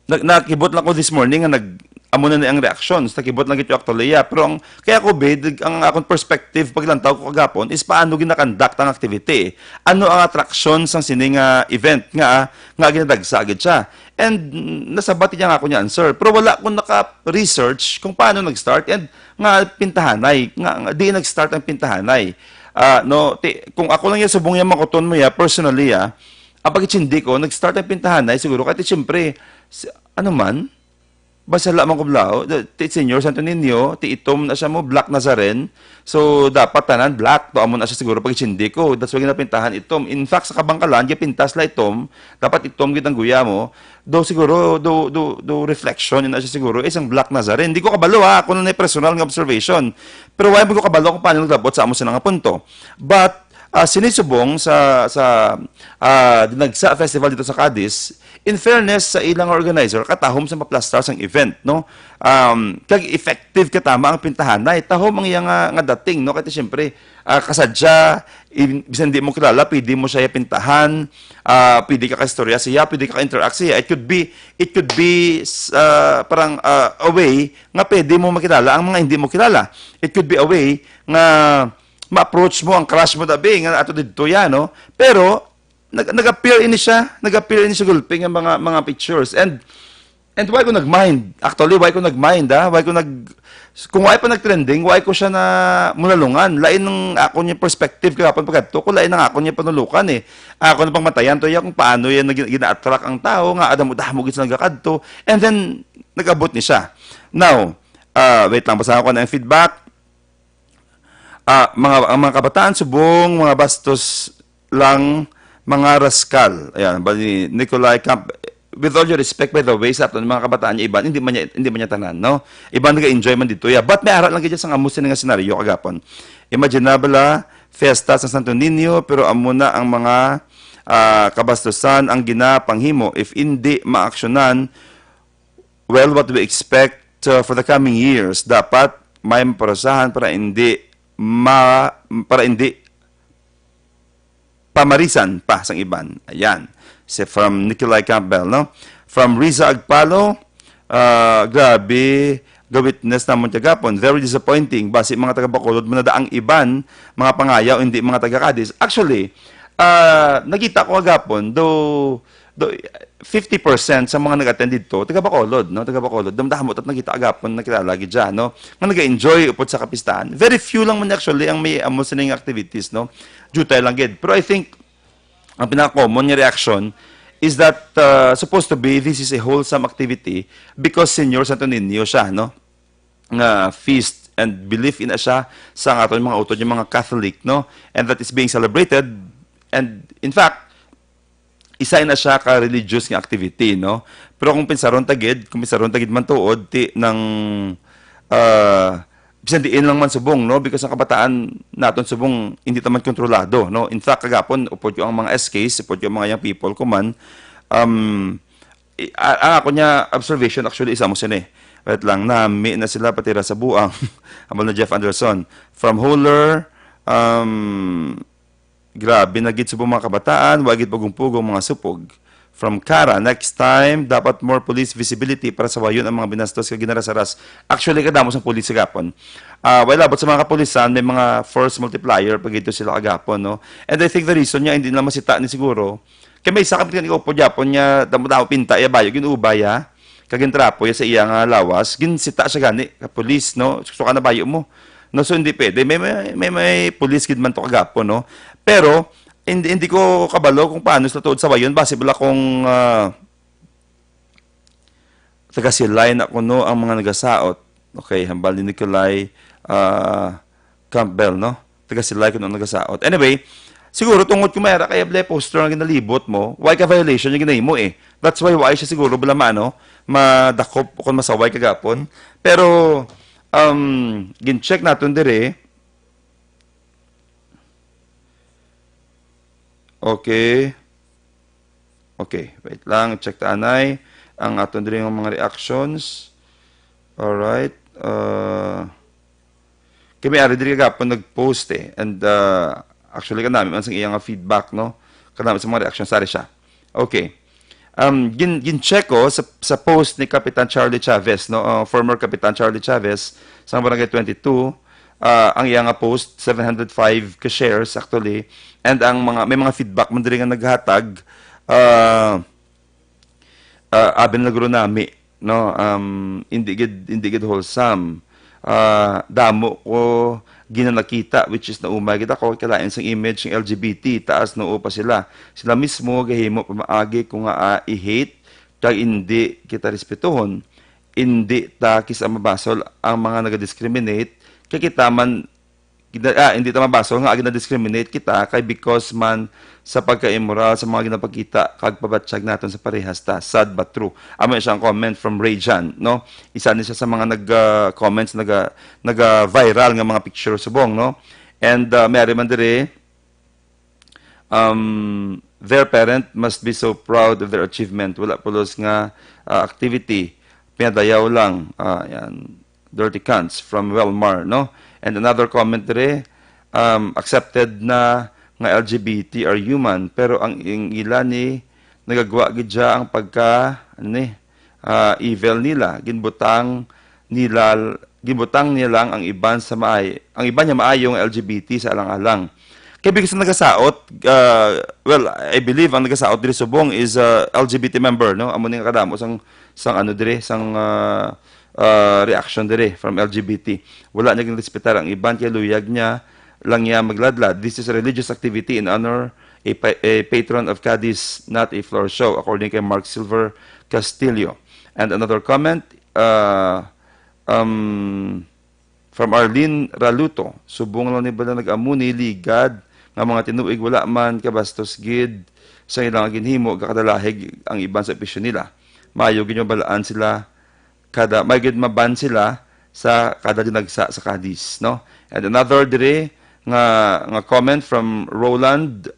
na, nakibot lang ko this morning nga nag, amo na ni ang reactions, nakibot lang gid yung actually, ya. Pero ang, kaya ko, bid, ang akong perspective paglantaw ko kagapon is paano ginakandak ang activity. Ano ang attraction sang sini nga event nga, nga ginadagsa gid siya? And, mm, nasabat niya nga ako niya answer. Pero wala ko naka-research kung paano nag-start and nga pintahanay, nga, nga di nag-start ang pintahanay. Ah, no, ti, kung ako lang yung subong yung makuton mo ya, personally ya, ang pagitsindi ko, nag-start ang pintahanay, siguro, kahit siyempre, si, ano man, basta lamang ko lao, the, ti Senior Santo Niño, ti itom na siya mo, black na sa rin. So, dapat tanan black, to amo na siya siguro pagitsindi ko. That's why ginapintahan itom. In fact, sa kabangkalan, gipintas la itom, dapat itom gid ang guya mo. Do siguro, do, do, do reflection, yun na siya siguro, isang black na sa rin. Hindi ko kabalo ha, ako na may personal nga observation. Pero why mo ko kabalo kung paano naglabot sa amo sila nga punto? But, ah, sinisubong sa, sa, ah, Dinagsa Festival dito sa Cadiz, in fairness sa ilang organizer, katahom sa maplastar sang event, no? Um, kag effective katama ang pintahanay. Tahom ang iya nga, nga dating, no? Kasi siyempre, ah, kasadya, i-, bisan di mo kilala, pwede mo siya pintahan, ah, pwede ka kaistorya siya, pwede ka interact siya. It could be, it could be, s-, ah, parang, ah, a way nga pwede mo makilala ang mga hindi mo kilala. It could be a way nga ma-approach mo ang crush mo, dabi, nga ato didto yan, no? Pero, nag-, nag-appear ini siya, nag-appear ini siya gulpi nga mga, mga pictures. And, and why ko nag-mind? Actually, why ko nag-mind, ha? Why ko nag-, kung why pa nag-trending, why ko siya na munalungan? Lain ang ako niya perspective kahapon pagkadto ko, lain ang ako niya panulukan, eh. Ako na pangmatayan to, ya, kung paano yan nag-, gina-attract ang tao, nga adamo-damo gid sila nagakadto. And then, nag-abot ni siya. Now, ah, wait lang, basahan ko na yung feedback. Ah, mga, ang mga kabataan subong, mga bastos lang, mga raskal. Ayan, ba ni Nikolai Camp, with all due respect, by the way, sa aton mga kabataan niya, iban, hindi man niya, hindi man niya tanan, no? Iban nag-enjoy man dito, yeah. But may ara lang gid sa amo sini nga senaryo kagapon. Imaginable, ah, fiesta sa Santo Niño, pero amo na ang mga, ah, kabastusan ang ginapanghimo if hindi maaksyonan. Well, what we expect, uh, for the coming years, dapat may maparusahan para hindi ma-, para hindi pamarisan pa sang iban. Ayan. Si from Nikolai Campbell, no? From Riza Agpalo, uh, grabe, ga-witness namon kagapon. Very disappointing. Basi mga taga Bacolod man na ang iban, mga pangayaw, hindi mga taga Cadiz. Actually, ah, nakita ko kagapon, though, though fifty percent sa mga nag-attend dito, taga Bacolod, no? Taga Bacolod. Damdamo tat nakita kagapon, nakilala gid siya, no? Nga nag-enjoy upod sa kapistahan. Very few lang man actually ang may amo sining activities, no? Jutay lang gid. Pero I think, ang pinaka-common nga reaction is that, uh, supposed to be this is a wholesome activity because Señor Santo Niño siya, no? Nga feast and belief in siya sa nga aton mga utod, yung mga Catholic, no? And that is being celebrated. And in fact, isa na siya ka religious nga activity, no? Pero kung pinsaron tagid, kung pinsaron tagid man tuod, ti, ng, ah, bisan diin lang man subong, no? Because ang kabataan naton subong hindi ta man kontrolado, no? In fact, kagapon, upod ko ang mga S Ks, upod ko ang mga young people ko man, um, i-, a-, ang ako niya observation actually isa mo sini. Wait lang, nami na sila patira sa buang. Ambal na Jeff Anderson. From Holer, um, grabe na gid subong mga kabataan, wa gid pugong-pugong mga supog. From Kara, next time, dapat more police visibility para sawayon ang mga binastos kag ginarasaras. Actually, kadamo sang police gapon. Ah, wala, but sa mga kapulisan, may mga force multiplier pag ito sila kagapon, no? And I think the reason niya, hindi nila masita ni siguro. Kay may isa ka pinag-upod yapon niya, damo-damo pinta, iya bayo, ginuubay, ha? Kag gintrapo iya sa iya nga lawas, ginsita siya gani, ka police, no? Suka na bayo mo. No, so hindi pwede. May, may, may, may police gid man to kagapon, no? Pero, hindi, hindi ko kabalo kung paano sila tuod sawayon. Basi bala kung, ah, taga Silay na kuno ang mga nagasaot. Okay, hambal ni Nikolai, ah, Campbell, no? Taga Silay kuno ang nagasaot. Anyway, siguro tungod kung mayara kay able poster nga ginalibot mo, wala ka violation nga ginahimo eh. That's why, wala siya siguro bala maano, madakop o kung masaway kagapon. Pero, um, gin-check naton dire. Okay. Okay, wait lang. Check ta anay ang aton diri nga mga reactions. Alright. Uh, kami ari diri gapon nag-post eh. And, uh, actually, kanami man sang iya nga feedback, no? Kanami sa mga reactions, sari siya. Okay. Um, gin, gin-check ko sa, sa post ni Kapitan Charlie Chavez, no? Uh, former Kapitan Charlie Chavez sa Barangay twenty-two, ah, ang iya nga post, seven hundred five ka shares actually. And ang mga, may mga feedback man diri nga naghatag, ah, ah, abi na guro nami, no? Um, hindi gid, hindi gid wholesome. Ah, damo ko ginanakita, which is naumay gid ako kay kalain sang image ng L G B T, taas noo pa sila. Sila mismo gahimo pamaagi ko nga, ah, i-hate kag hindi kita respetuhon. Hindi ta kisa mabasol ang mga naga-discriminate, kay kita man, gina-, ah, hindi ta mabasol nga gina-discriminate kita kay because man sa pagka-immoral sa mga ginapakita kag pabatyag naton sa parehas ta. Sad but true. Amo siya ang comment from Ray Jan, no? Isa ni siya sa mga nag, ah, comments, naga, naga-viral nga mga picture subong, no? And, ah, may ari man diri, um, their parent must be so proud of their achievement. Wala pulos nga, ah, activity. Pinadayaw lang. Ah, yan. Dirty cunts from Welmar, no? And another comment diri, um, accepted na nga L G B T are human, pero ang, ang ila ni nagagwa gid siya ang pagka, ano ni, ah, evil nila. Ginbutang nila, ginbutang niya lang ang iban sa maay-, ang iban niya maayo nga L G B T sa alang-alang. Kay bisan nagasaot, ah, well, I believe ang nagasaot diri subong is, ah, L G B T member, no? Amo ni nga kadamo sang, sang ano diri, sang, ah, ah, reaction diri from L G B T. Wala niya ginrespetar ang iban kay luyag niya lang niya magladlad. This is a religious activity in honor a pa-, a patron of Cadiz, not a floor show, according kay Mark Silver Castillo. And another comment, uh, um, from Arlene Raluto, "Subong lang ni bala nag-amo ni ligad nga mga tinuig, wala man kabastos gid sa ilang ginhimo, gakadalahig ang iban sa opisyon nila. Maayo gid nga balaan sila kada, may gid maban sila sa kada dinagsa sa Cadiz, no?" And another diri nga, nga comment from Roland,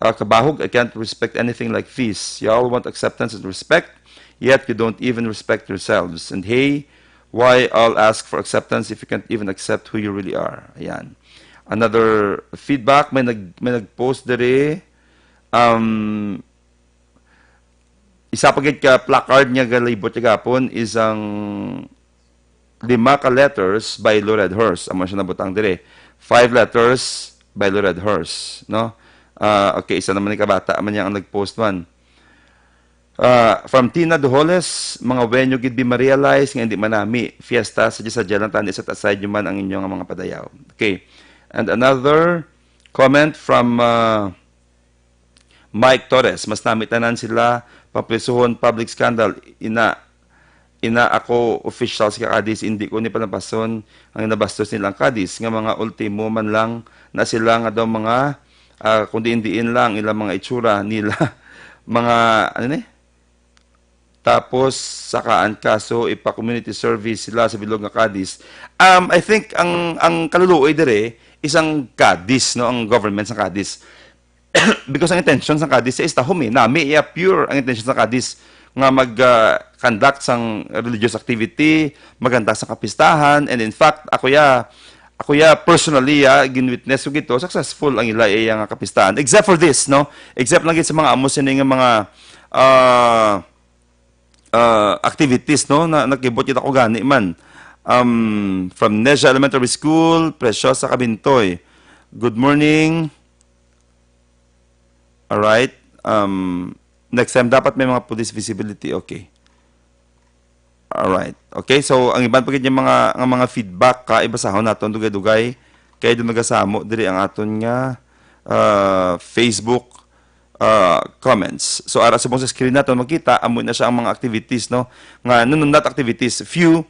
uh, Kabahog, "I can't respect anything like this. Y'all want acceptance and respect, yet you don't even respect yourselves. And hey, why all ask for acceptance if you can't even accept who you really are?" Ayan. Another feedback, may nag-, may nag-post diri. Um, isa pa gid ka placard nga galibot niya gapon is ang lima ka letters by Lou Red Horse. Amo siya nabutang dire. Five letters by Lou Red Horse, no? Ah, okay, isa naman ni kabata man niya ang nag-post man. Ah, from Tina Duholes, mga wenyo gid bi ma-realize nga hindi manami. Fiesta, sadya-sadya lang tani, set aside nyo man ang inyo nga mga padayaw. Okay. And another comment from ah, Mike Torres, mas nami tanan sila paprisuhon, public scandal. Ina, ina ako official sa Cadiz, hindi ko ni palapason ang nabastos nila ang Cadiz, nga mga ultimo man lang na sila nga daw mga, ah, kung diin-diin lang ilang mga itsura nila, mga, ano ni? Tapos, sakaan kaso ipa-community service sila sa bilog nga Cadiz. Um, I think ang, ang kaluluoy dire is ang Cadiz, no, ang government sa Cadiz. Because ang intention sa Cadiz is tahom eh. Nami iya pure ang intention sa Cadiz nga mag, ah, conduct sang religious activity, maganda sa kapistahan, and in fact, ako ya, ako ya personally ya, gin-witness ko gito, successful ang ila iya nga kapistahan. Except for this, no? Except lang gid sa mga amo sini nga mga ah, ah, activities, no? Na nakibot kita ko gani man. Um, from Neja Elementary School, Preciosa Kabintoy. Good morning. All right. Um, next time dapat may mga police visibility. Okay. All right. Okay, so ang iban pa gid yung mga, ang mga feedback ka ibasahon naton dugay-dugay kay do nagasamo diri ang aton nga ah, Facebook ah, comments. So ara subong sa screen naton makita amo na siya ang mga activities, no? Nga nununat activities, few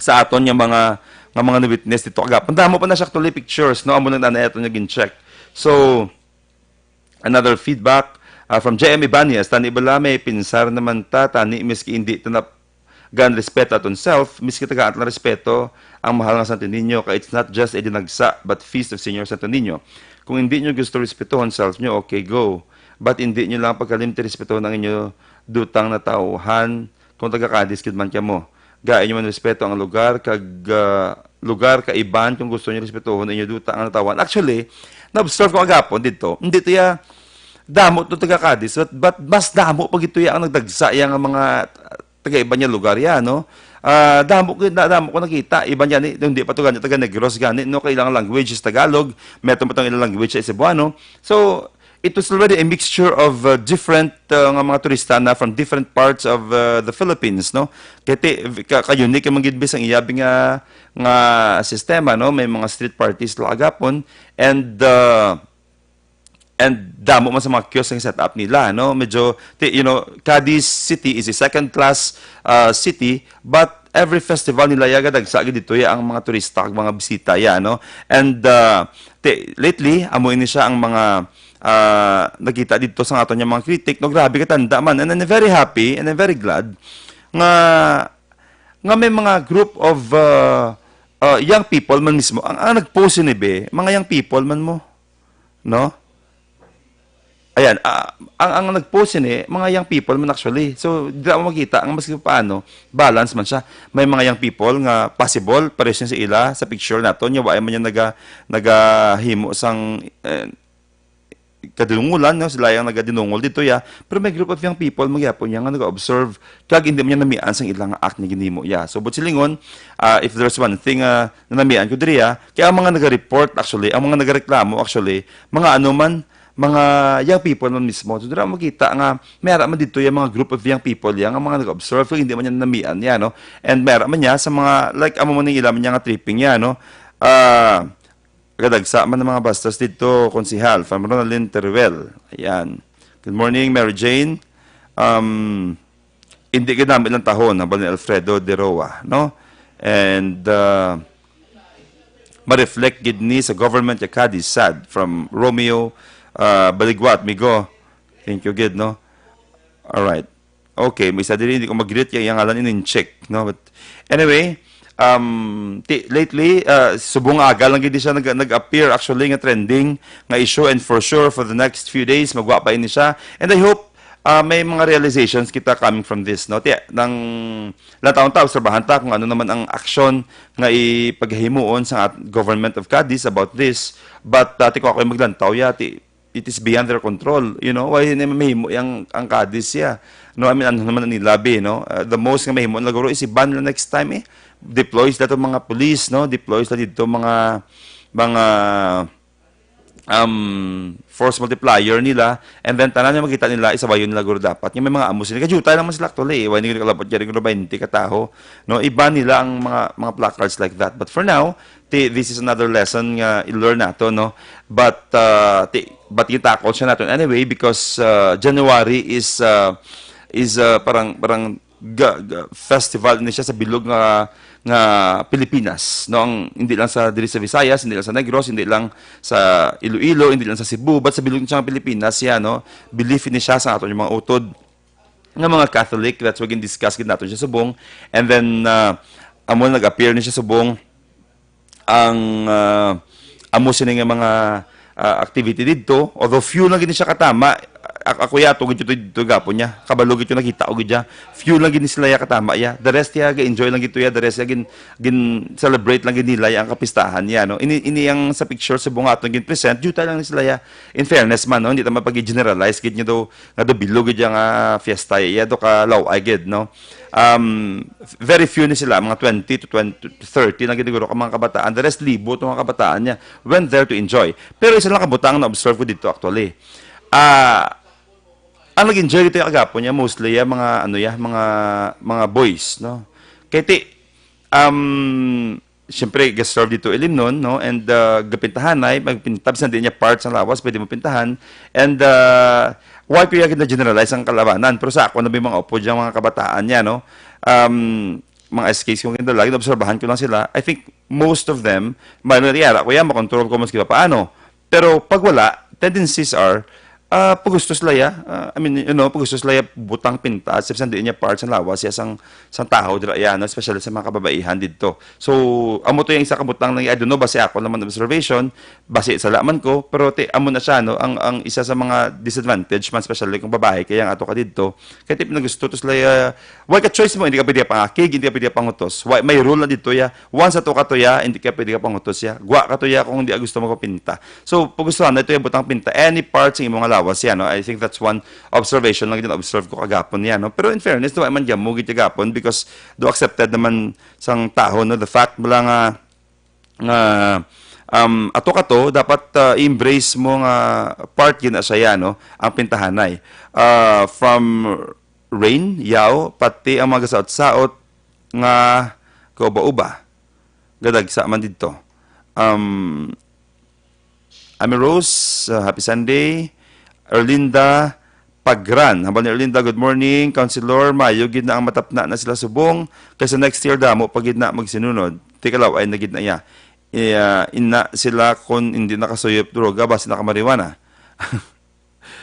sa aton nga mga, nga mga na-witness dito kagapon. Damo pa na siya actually pictures, no? Amo lang na aton nga gin-check. So, another feedback ah, from J M Ibanez, "Tani bala may pinsar naman ta, tani miski hindi ta na gan respeto aton self, miski tagaan ta lang respeto ang mahal nga Santo Niño, kay it's not just a dinagsa, but feast of Señor Santo Niño. Kung hindi nyo gusto respetuhon self nyo, okay, go. But hindi nyo lang pagkalimti respetuhon ang inyo dutang natawhan kung taga Cadiz gid man kamo. Gain nyo man respeto ang lugar, kag ah, lugar kaiban kung gusto nyo respetuhon inyo duta ang natawhan." Actually, na-observe ko agapon dito, hindi to ya damo to taga Cadiz, but, but mas damo pa gito ya ang nagdagsa ya nga mga taga iban nga lugar ya, no? Ah, damo ko na, damo ko nakita, iban gani, hindi pa to gani taga Negros gani, no? Kay ilang language is Tagalog, meron pa tong ilang language sa Cebuano. So, it was already a mixture of uh, different uh, nga mga turista na from different parts of uh, the Philippines, no? Kay ti- ka, ka unique man gid bisang iyabi nga nga sistema, no? May mga street parties la agapon, and uh, and damo man sa mga kiosk ang set up nila, no? Medyo, ti- you know, Cadiz City is a second class uh, city, but every festival nila ya gadagsa gid dito ya ang mga turista ug mga bisita ya, no? And uh, ti- lately, amo ini siya ang mga uh, nakita dito sa aton nga mga critic, no? Grabe katanda man, and I'm very happy and I'm very glad nga nga may mga group of uh, uh, young people man mismo ang, ang nag-post ini, be, mga young people man mo, no? Ayan, ah, ang, ang nag-post ini, mga young people man actually. So, dira mo makita ang maski paano, balance man siya. May mga young people nga possible, pares niya sa ila, sa picture nato, niya wa man niya naga, nagahimo sang eh, kadinungulan, no? Sila yung nagadinungol dito, ya. Pero may group of young people, magyapon niya nga nag-observe, kag hindi man niya namian sang ilang act nga ginhimo, ya. So, but silingon, ah, if there's one thing ah, na namian ko diri, ya, kaya ang mga nag-report, actually, ang mga nagreklamo, actually, mga ano man, mga young people man mismo. So, dira makita nga, meron man dito yung mga group of young people, ya, nga mga nag-observe, kag hindi man niya namian, ya, no? And meron man niya sa mga, like, amo man yung ilan man niya nga tripping, ya, no? Ah, Kadagsa man ang mga bastos dito, Konsehal, from Ronaldin Teruel. Ayan. Good morning, Mary Jane. Um, hindi ginamit lang tahon, hambal ni Alfredo de Roa, no? And uh, ma-reflect gid ni sa government ya Cadiz, sad, from Romeo uh, Baligwat, Migo. Thank you gid, no? All right. Okay, may isa diri, hindi ko mag-greet kay ang ngalan ini check, no? But anyway, um, ti- lately, uh, subong aga lang gid siya nag- nag-appear actually nga trending nga issue, and for sure for the next few days magwa pa ini siya. And I hope uh, may mga realizations kita coming from this, no? Ti nang lang taon ta obserbahan ta kung ano naman ang action nga ipaghimuon sa at- government of Cadiz about this. But uh, ti ko ako maglantaw ya ti it is beyond their control, you know, why na mahimo yang ang Cadiz siya, no? I mean, ano naman nila, be, no? Uh, the most nga mahimo nila guro is i-ban nila next time, eh, deploy sila to mga police, no? Deploy sila dito mga mga um, force multiplier nila, and then tanan nga makita nila, isabayon nila guro dapat. Nga may mga amo sila. Kay jutay naman sila actually, eh. Why nila kalabot dyan yung twenty ka taho? No? I-ban nila ang mga, mga placards like that. But for now, ti, this is another lesson nga i-learn nato, no? But, uh, ti, but gitakol siya naton anyway because uh, January is uh, is uh, parang parang ga, ga, festival ni siya sa bilog nga nga Pilipinas, no? Ang hindi lang sa diri sa Visayas, hindi lang sa Negros, hindi lang sa Iloilo, hindi lang sa Cebu, but sa bilog ni siya nga Pilipinas siya, no? Belief ni siya sa aton yung mga utod nga mga Catholic, that's why gin-discuss gid naton siya subong. And then uh, amo nag-appear ni siya subong ang ah, amo sini nga mga ah, activity didto, although few lang gid siya katama. A- ako ya, tugid ito dito gapon niya, kabalo gid nakita ko gid ya. Few lang gid sila ya katama ya, the rest ya ga-enjoy lang gid ya, the rest ya gin gin celebrate lang gid nila ya ang kapistahan niya, no? Ini ini ang sa picture sa bunga atong gin present, juta lang ni sila ya. In fairness man, no, hindi ta mapag-generalize gid nga daw nga daw bilog gid ya nga fiesta ya, daw ka law-ay gid, no? Um, very few ni sila, mga twenty to twenty to thirty lang gid siguro ka mga kabataan. The rest, libo to mga kabataan niya went there to enjoy. Pero isa lang kabutang na observe ko dito actually. Ah, ang nag-enjoy dito yung agapo niya mostly ya mga ano ya, mga mga boys, no? Kay ti um siyempre, ga-serve dito ilimnon, no? And uh, gapintahanay, magpintab sa di niya parts ang lawas, pwede mo pintahan. And uh, why ko yung na-generalize ang kalabanan? Pero sa ako na may mga upod yung mga kabataan niya, no? Um, mga S Ks kong kinala, obserbahan ko lang sila. I think most of them, may nangyara ko yan, makontrol ko maski paano. Pero pag wala, tendencies are, ah, pagustos la ya. Ah, I mean, you know, pagustos la ya butang pinta, sa bisan di niya part sa lawas, ya sang, sang tahaw dira ya, no? Especially sa mga kababaihan didto. So, amo to yung isa ka butang na, I don't know, basi ako naman observation, basi sala man ko, pero ti, amo na siya, no? Ang, ang isa sa mga disadvantage man, especially kung babae, kaya ang ato ka didto, kaya ti pinagusto to sila, ah, why ka choice mo, hindi ka pwede pangakig, hindi ka pwede pangutos. Why, may rule na didto ya. Once ato ka to ya, hindi ka pwede ka pangutos ya. Gwa ka to ya kung hindi ka gusto magpapinta. So, pagustuhan na ito yung butang pinta. Any part sa imong lawas yan, no? I think that's one observation lang din observe ko kagapon yan, no? Pero in fairness, do man gyamo gid kagapon because do accepted naman sang taho, no? The fact mo lang nga nga um, ato ka to, dapat uh, i-embrace mo nga part yun na siya, no? Ang pintahanay. Uh, from Rain, Yao, pati ang mga gasaot-saot nga kauba-uba. Gadagsa man didto. Um, Ami Rose, uh, happy Sunday. Erlinda Pagran. Hambal ni Erlinda, "Good morning, Councilor. Mayo gid na ang matapna na sila subong. Kaysa next year, damo pa gid na magsinunod. Tikalaw ay na gid na iya. Iya, ina sila kon hindi nakasuyop droga, basi nakamariwana."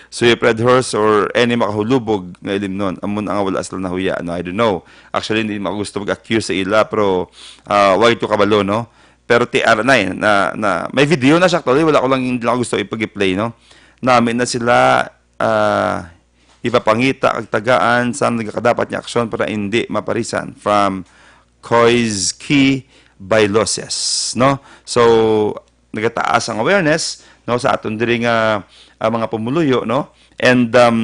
Suyop Red Horse or any makahulubog nga ilimnon. Amo na nga wala sila nahuya, no? I don't know. Actually, hindi ako gusto mag-accuse sa ila, pero uh, why to kabalo, no? Pero ti ara na eh, na, na, may video na siya actually, wala ko lang, hindi lang ako gusto ipag-play, no? Nami na sila uh, ipapangita kag tagaan sa nagakadapat nga aksyon para hindi maparisan. From Koizki Bailoses, no? So, nagataas ang awareness, no, sa aton diri nga uh, mga pumuluyo, no? And um,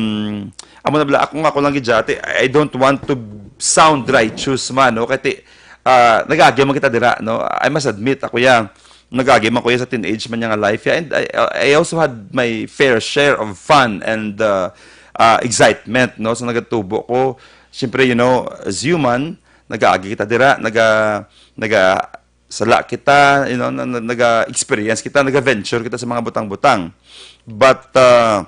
amo na bala, ako nga ako lang gid dati, I don't want to sound righteous man, no? Kay uh, nagagi man kita dira, no? I must admit, ako ya, nagagi man ko ya sa teenage man nga life ya. And I, I also had my fair share of fun and uh, uh, excitement, no? Sa nagatubo ko, siyempre, you know, as human, nagagi kita dira, naga, naga, sala kita, you know, na- na- naga-experience kita, naga-venture kita sa mga butang-butang. But uh,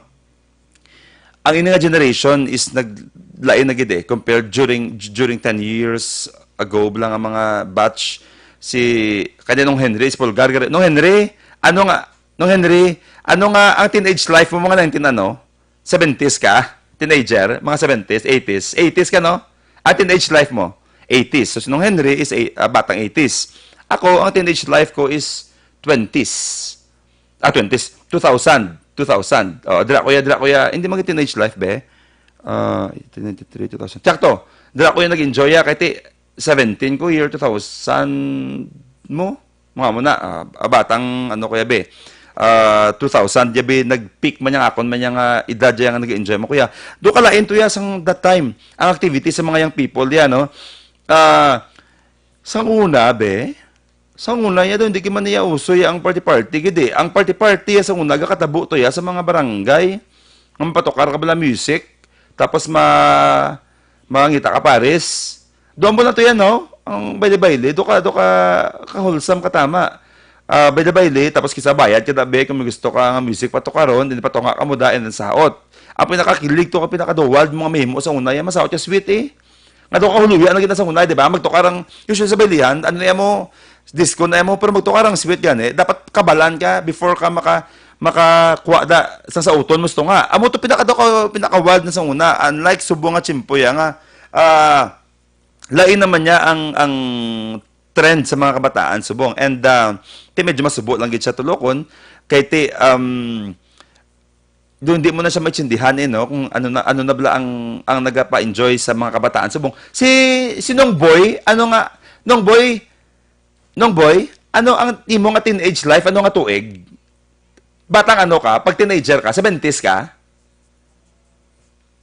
ang ini nga generation is naglain na gid eh, compared during during ten years ago lang ang mga batch si kanya nung Henry is Pulgar gari. Nung Henry, ano nga, nung Henry, ano nga ang teenage life mo mga nineteen ano? Seventies ka? Teenager? Mga seventies, eighties? Eighties ka, no? Ah, teenage life mo? Eighties. So, si Nung Henry is a, ah, batang eighties. Ako, ang teenage life ko is twenties. Ah, twenties. Two thousand. Two thousand. Oh, dira ko ya, dira ko ya. Hindi mag teenage life, be. Ah, ninety-three, two thousand. Sakto. Dira ko ya nag-enjoy ya. Kaya ti, seventeen ko, year two thousand mo. Mga mo na, ah, ah, batang ano ko ya, be. ah, two thousand, yabi nag-peak man yang akon man yang, ah, edad yang nag-enjoy mo, kuya. Do ka lain to ya sang that time, ang activity sa mga young people diya, no? Ah, sang una, be, sang una, ya daw, hindi man niya uso ya ang party-party, gid eh. Ang party-party ya sang una, gakatabo to ya sa mga barangay. Ang patukar ka bala music, tapos ma-, mangita ka pares. Doon mo lang to yan, no? Ang baile-baile, do ka, do ka, ka-wholesome, katama. Ah, baile-baile, tapos kisa bayad ka dabi kung may gusto ka nga music patukaron, din patunga ka mo da, and then saot. Ang pinakakilig to, ang pinaka-the wild mo nga mahimo sa una, yan, masaot yung sweet eh. Nga do ka huluya na gid na sa una, di ba? Magtukar ang, usually sa bailihan, ano na mo, disco na mo, pero magtukar ang sweet gani. Dapat kabalan ka before ka maka, makakuha da sa sauton mo sa tunga. Amo to pinaka, do ka, pinaka-wild na sa una. Unlike subong nga tiyempo ya nga, ah, lain naman niya ang, ang trend sa mga kabataan subong. And, ah, ti medyo masubo lang gid siya tulokon. Kay ti, um, doon di mo na siya maintindihan eh, no? Kung ano na, ano na bala ang, ang nagapa-enjoy sa mga kabataan subong. Si, si Nong Boy, ano nga, Nong Boy, Nong Boy, ano ang imo nga teenage life? Ano nga tuig? Batang ano ka? Pag teenager ka, seventies ka?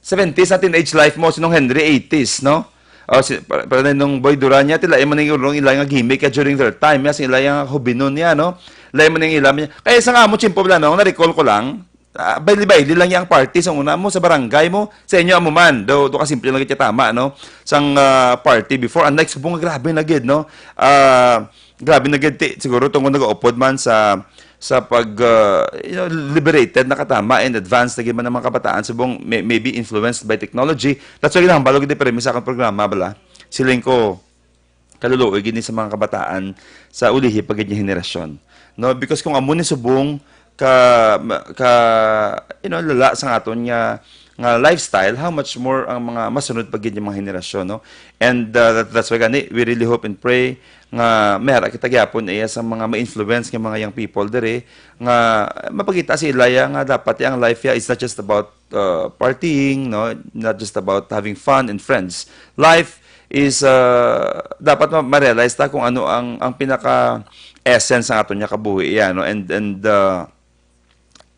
Seventies ang teenage life mo, si Nong Henry, eighties, no? O, si, pa-, pa-, Nong Boy Duran niya, tila, imo ning ulong ila nga gimmick ka during their time, ya, sila yung hubinon niya, no? Lain mo ning ila niya. Kaya sa nga mo, tiyempo bala, no? Na-recall ko lang, ah, baili-baili lang yung party sa una mo, sa barangay mo, sa inyo amo man, do, do ka simple lang kita tama, no? Sang, ah, party before, unlike subong nga grabe na gid, no? Ah, grabe na gid, ti, siguro tungod nagaupod man sa, sa pag, ah, you know, liberated na katama in advance na gid man ang mga kabataan, subong may-, maybe influenced by technology. That's why ginahambal ko gid permi sa akong programa, bala. Siling ko, kaluluoy gid ni sa mga kabataan sa ulihi pa gid nga henerasyon. No, because kung amo ni subong ka, ka, you know, lala sa aton nga, nga lifestyle, how much more ang mga masunod pa gid nga mga henerasyon, no? And, uh, that, that's why gani, we really hope and pray nga mayara kita gyapon iya sa mga ma-influence nga mga young people diri nga mapakita sa ila ya nga dapat ang life ya is not just about, uh, partying, no? Not just about having fun and friends. Life is, uh, dapat ma-, ma-realize ta kung ano ang, ang pinaka essence ng aton niya kabuhi, ya, no? And, and, uh,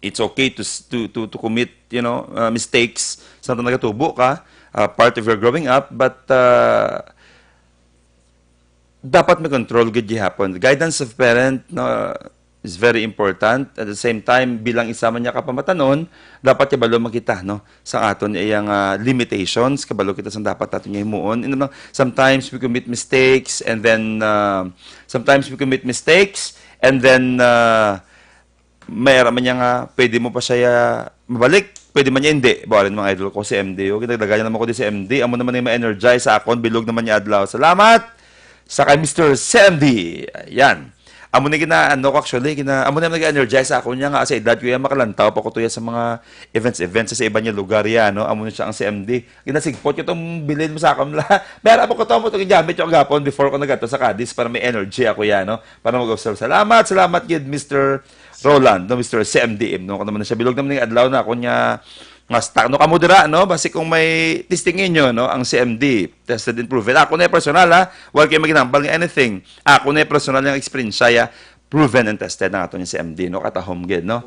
it's okay to s-, to, to, to commit, you know, uh, mistakes sa nagatubo ka, uh, part of your growing up, but, uh, dapat may control gid gihapon. Guidance of parent, no, is very important. At the same time, bilang isa man niya kapamatanon, dapat kabalo man kita, no, sa aton iyang, ah, limitations, kabalo kita sa dapat naton nga himuon. And, ano, sometimes we commit mistakes, and then, ah, sometimes we commit mistakes, and then, ah, may ara man niya nga pwede mo pa siya mabalik, pwede man niya hindi. Bawalan, mga idol ko, si M D, oh. Ginagdagan niya naman ko di si M D. Amo naman yung ma-energize sa akon, bilog naman niya adlaw. Salamat sa kay Mister C M D. Ayan. Amo na gina, ano ko, actually, gina, amo na nag-energize sa akon niya nga sa edad ko yan, makalantaw pa ko to yan sa mga events, events sa iba niya lugar yan, no? Amo na siya ang C M D. Ginasigpot ko itong bilin mo sa akon la. Pero amo ko to, amo to, ginamit yung agapon before ko nagato sa Cadiz para may energy ako yan, no? Para mag-observe. Salamat, salamat gid, Mister Roland, no, Mister C M D M, no? Kung naman na siya, bilog naman yung adlaw na, kung niya, nga stock, no? Kamo dira, no? Basi kung may testing inyo, no? Ang C M D, tested and proven. Ako na yung personal, ha? Wala kayo maginambal nga anything. Ako na yung personal yung experience siya, proven and tested ang ato yung C M D, no? Katahom gid, no?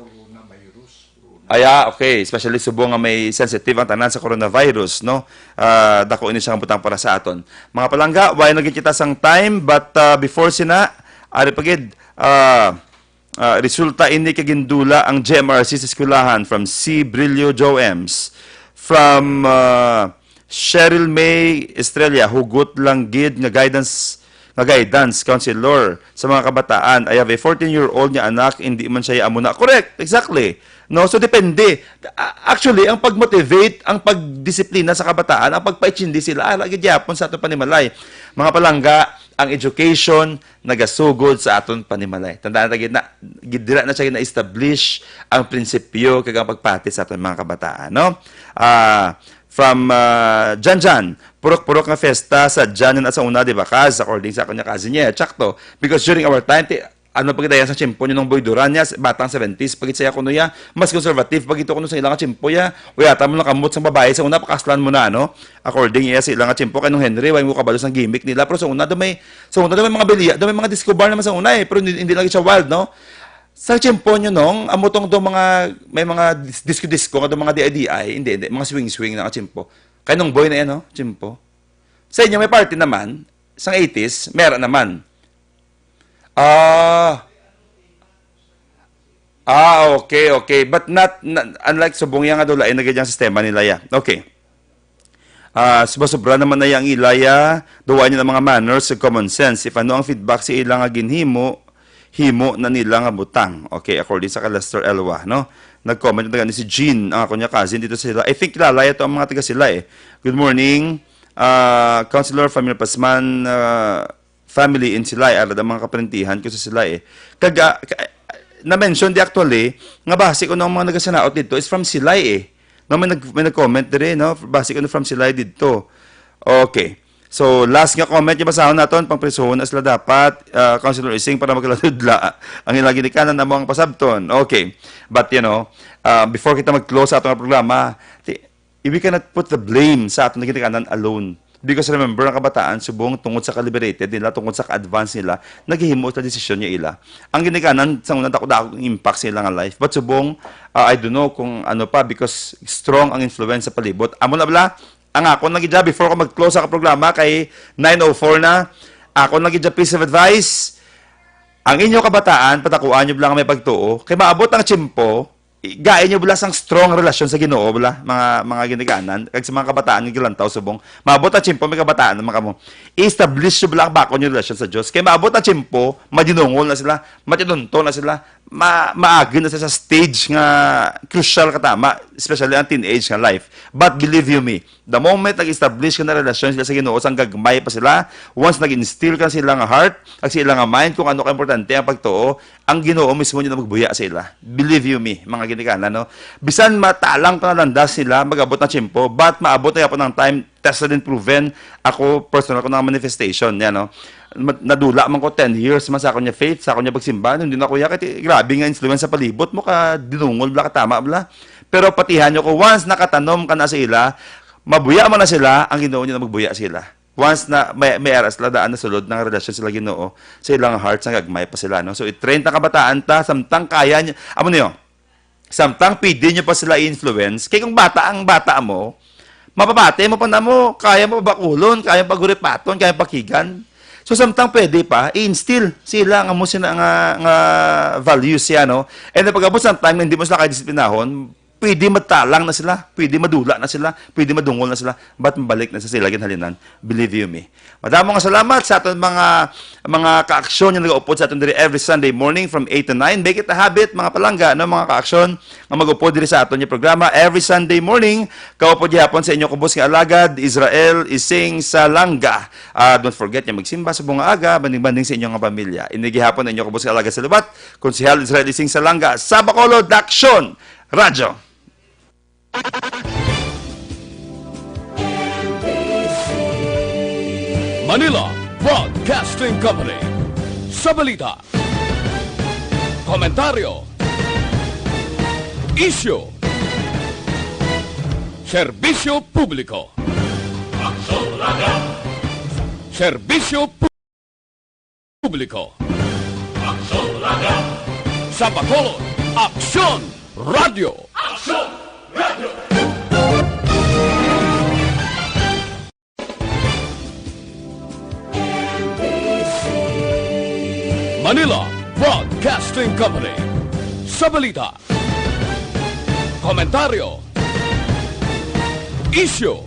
Aya, okay. Especially subong nga may sensitive ang tanan sa coronavirus, no? Ah, dako ini siya nga butang para sa aton. Mga palangga, wala na gid kita sang time, but, ah, before sina, ari pa gid, ah, ah, resulta ini kay gindula ang G M R C sa eskwelahan from C Brillo Joe Ems, from, ah, Cheryl May Estrella, hugot lang gid nga guidance, nga guidance counselor sa mga kabataan. I have a fourteen-year-old nga anak, hindi man siya amo na. Correct, exactly. No, so depende. A-, actually, ang pag-motivate, ang pagdisiplina sa kabataan, ang pagpaitsindi sila, ara gid gyapon sa atong panimalay. Mga palangga, ang education nagasugod sa aton panimalay. Tandaan ta gid na, gid-, dira na siya na-establish ang prinsipyo kag ang pagpati sa aton mga kabataan, no? Ah, from, ah, Jan Jan, purok-purok nga fiesta sa Jan, na sa una, di ba, Kaz? According sa akon niya, Kaz niya, tsakto. Because during our time, ti-, ano pa gid yan sa tiyempo ni Nong Boy Duran niya, batang seventies pa gid siya kuno ya, mas conservative pa gid kuno sa ilang tiyempo ya. Uy, ata mo nakamot sang babae sa una, pakaslan mo na, no? According iya sa ilang tiyempo, kay Nong Henry, way mo kabalo sang gimmick nila. Pero sa una, do may, sa una, do may mga bilya, do may mga disco bar naman sa una eh. Pero hindi, hindi lang siya wild, no? Sa tiyempo nyo, Nong, amo tong do mga, may mga dis-, disco-disco nga do mga D I D I, hindi, hindi, mga swing-swing na nga tiyempo. Kay Nong Boy na yan, no? Tiyempo. Sa inyo, may party naman, sang eighties, mera naman. Ah, ah, okay, okay. But not, not unlike subong yan nga do, lain na gid ang sistema nila ya. Okay. Ah, sobra-sobra naman na ang ila ya, duwa niya ang mga manners ug common sense. If ano ang feedback sa ila nga ginhimo, himo na nila nga butang. Okay, according sa kay Lester Elwa, no? Nag-comment na gani si Jean, ang ako niya cousin dito sa Silay. I think kilala ito ang mga taga Silay, eh. Good morning, ah, Councilor Family Pasman, ah, family in Silay, ara ang mga kaparentihan ko sa Silay, eh. Kag, ah, ka-, na-mention di actually, nga basi ko ang mga nagasanaot dito is from Silay, eh. No, may nag-, may nag-comment diri, no? Basi ko na from Silay didto. Okay. So, last nga comment nga basahon naton, pangprisuhon na sila dapat, ah, Councilor Ising, para magkaladudla. Ang ilang ginikanan na mo ang pasabton. Okay. But, you know, ah, before kita mag-close sa atong programa, ti-, we cannot put the blame sa atong ginikanan alone. Because remember, ang kabataan, subong tungod sa ka-liberated nila, tungod sa ka-advance nila, naghihimo sa desisyon niya ila. Ang ginikanan, sa unang dako-dako ang impact sa ilang life. But subong, ah, I don't know kung ano pa, because strong ang influence sa palibot. Amo na bala, ang ako na gid, before ko mag-close sa programa, kay nine oh four na, ako na gid, piece of advice, ang inyo kabataan, patakuan nyo lang may pagtuo, kay maabot ang tiyempo, i-, gain nyo bala sang strong relasyon sa Ginoo bala, mga, mga ginikanan, kag sa mga kabataan nga gilantaw subong. Maabot ang tiyempo, may kabataan naman kamo. I-establish nyo bala ang bako nyo relasyon sa Dios. Kay maabot ang tiyempo, madinungol na sila, matinunto na sila, ma-, maagi na sila sa stage nga crucial katama, especially ang teenage nga life. But believe you me, the moment nag-establish ka na relasyon sila sa Ginoo, sang gagmay pa sila, once nag-instill ka sa ilang heart, kag sa ilang mind kung ano ka importante ang pagtuo, ang Ginoo mismo yun ang magbuya sa ila. Believe you me, mga ginikanan, no? Bisan matalang pa nga landas nila, mag-abot ang tiyempo, but maabot na yapon ang time, tested and proven. Ako, personal ko na manifestation, yan, no? Ma-, nadula man ko ten years man sa akon nga faith, sa akon nga pagsimba, hindi na ko ya, kay grabe nga influence sa palibot mo, ka dinungol bala, katama bala. Pero patihan nyo ko, once nakatanom ka na sa ila, mabuya man na sila, ang Ginoo niya na magbuya sa ila. Once na may, may ara sila daan na sulod ng relasyon sila Ginoo, sa ilang hearts, ang gagmay pa sila, no? So, i-train ta kabataan ta, samtang kaya niya, amo niyo, samtang pwede niyo pa sila i-influence. Kay kung bata ang bata mo, mapabati mo pa na mo, kaya mo bakulon, kaya mo paguripaton, kaya pakigan. So, samtang pwede pa, i-instill sila nga mo sina nga, nga values siya, no? And then, pag-abot sa time nga hindi mo sila kaya disiplinahon, pwede matalang na sila, pwede madula na sila, pwede madungol na sila, but mabalik na sa sila ginhalinan. Believe you me. Madamo nga salamat sa aton mga, mga kaaksyon nga nagaupod sa aton diri every Sunday morning from eight to nine. Make it a habit, mga palangga, no, mga kaaksyon, nga mag-upod diri sa aton nga programa every Sunday morning. Kaupod gihapon sa inyo kubos nga alagad, Israel Ising Salanga. Ah, don't forget nga magsimba sa bunga aga, banding-banding sa inyo nga pamilya. Ini gihapon ang inyo kubos nga alagad sa liwat, Konsehal Israel Ising Salanga, sa Bacolod, Aksyon Radyo. Manila Broadcasting Company. Sa balita, komentaryo, isyu, serbisyo publiko. Serbisyo pu-, publiko. Sa Bacolod, Aksyon Radyo. Manila Broadcasting Company. Sa balita, komentaryo, isyu,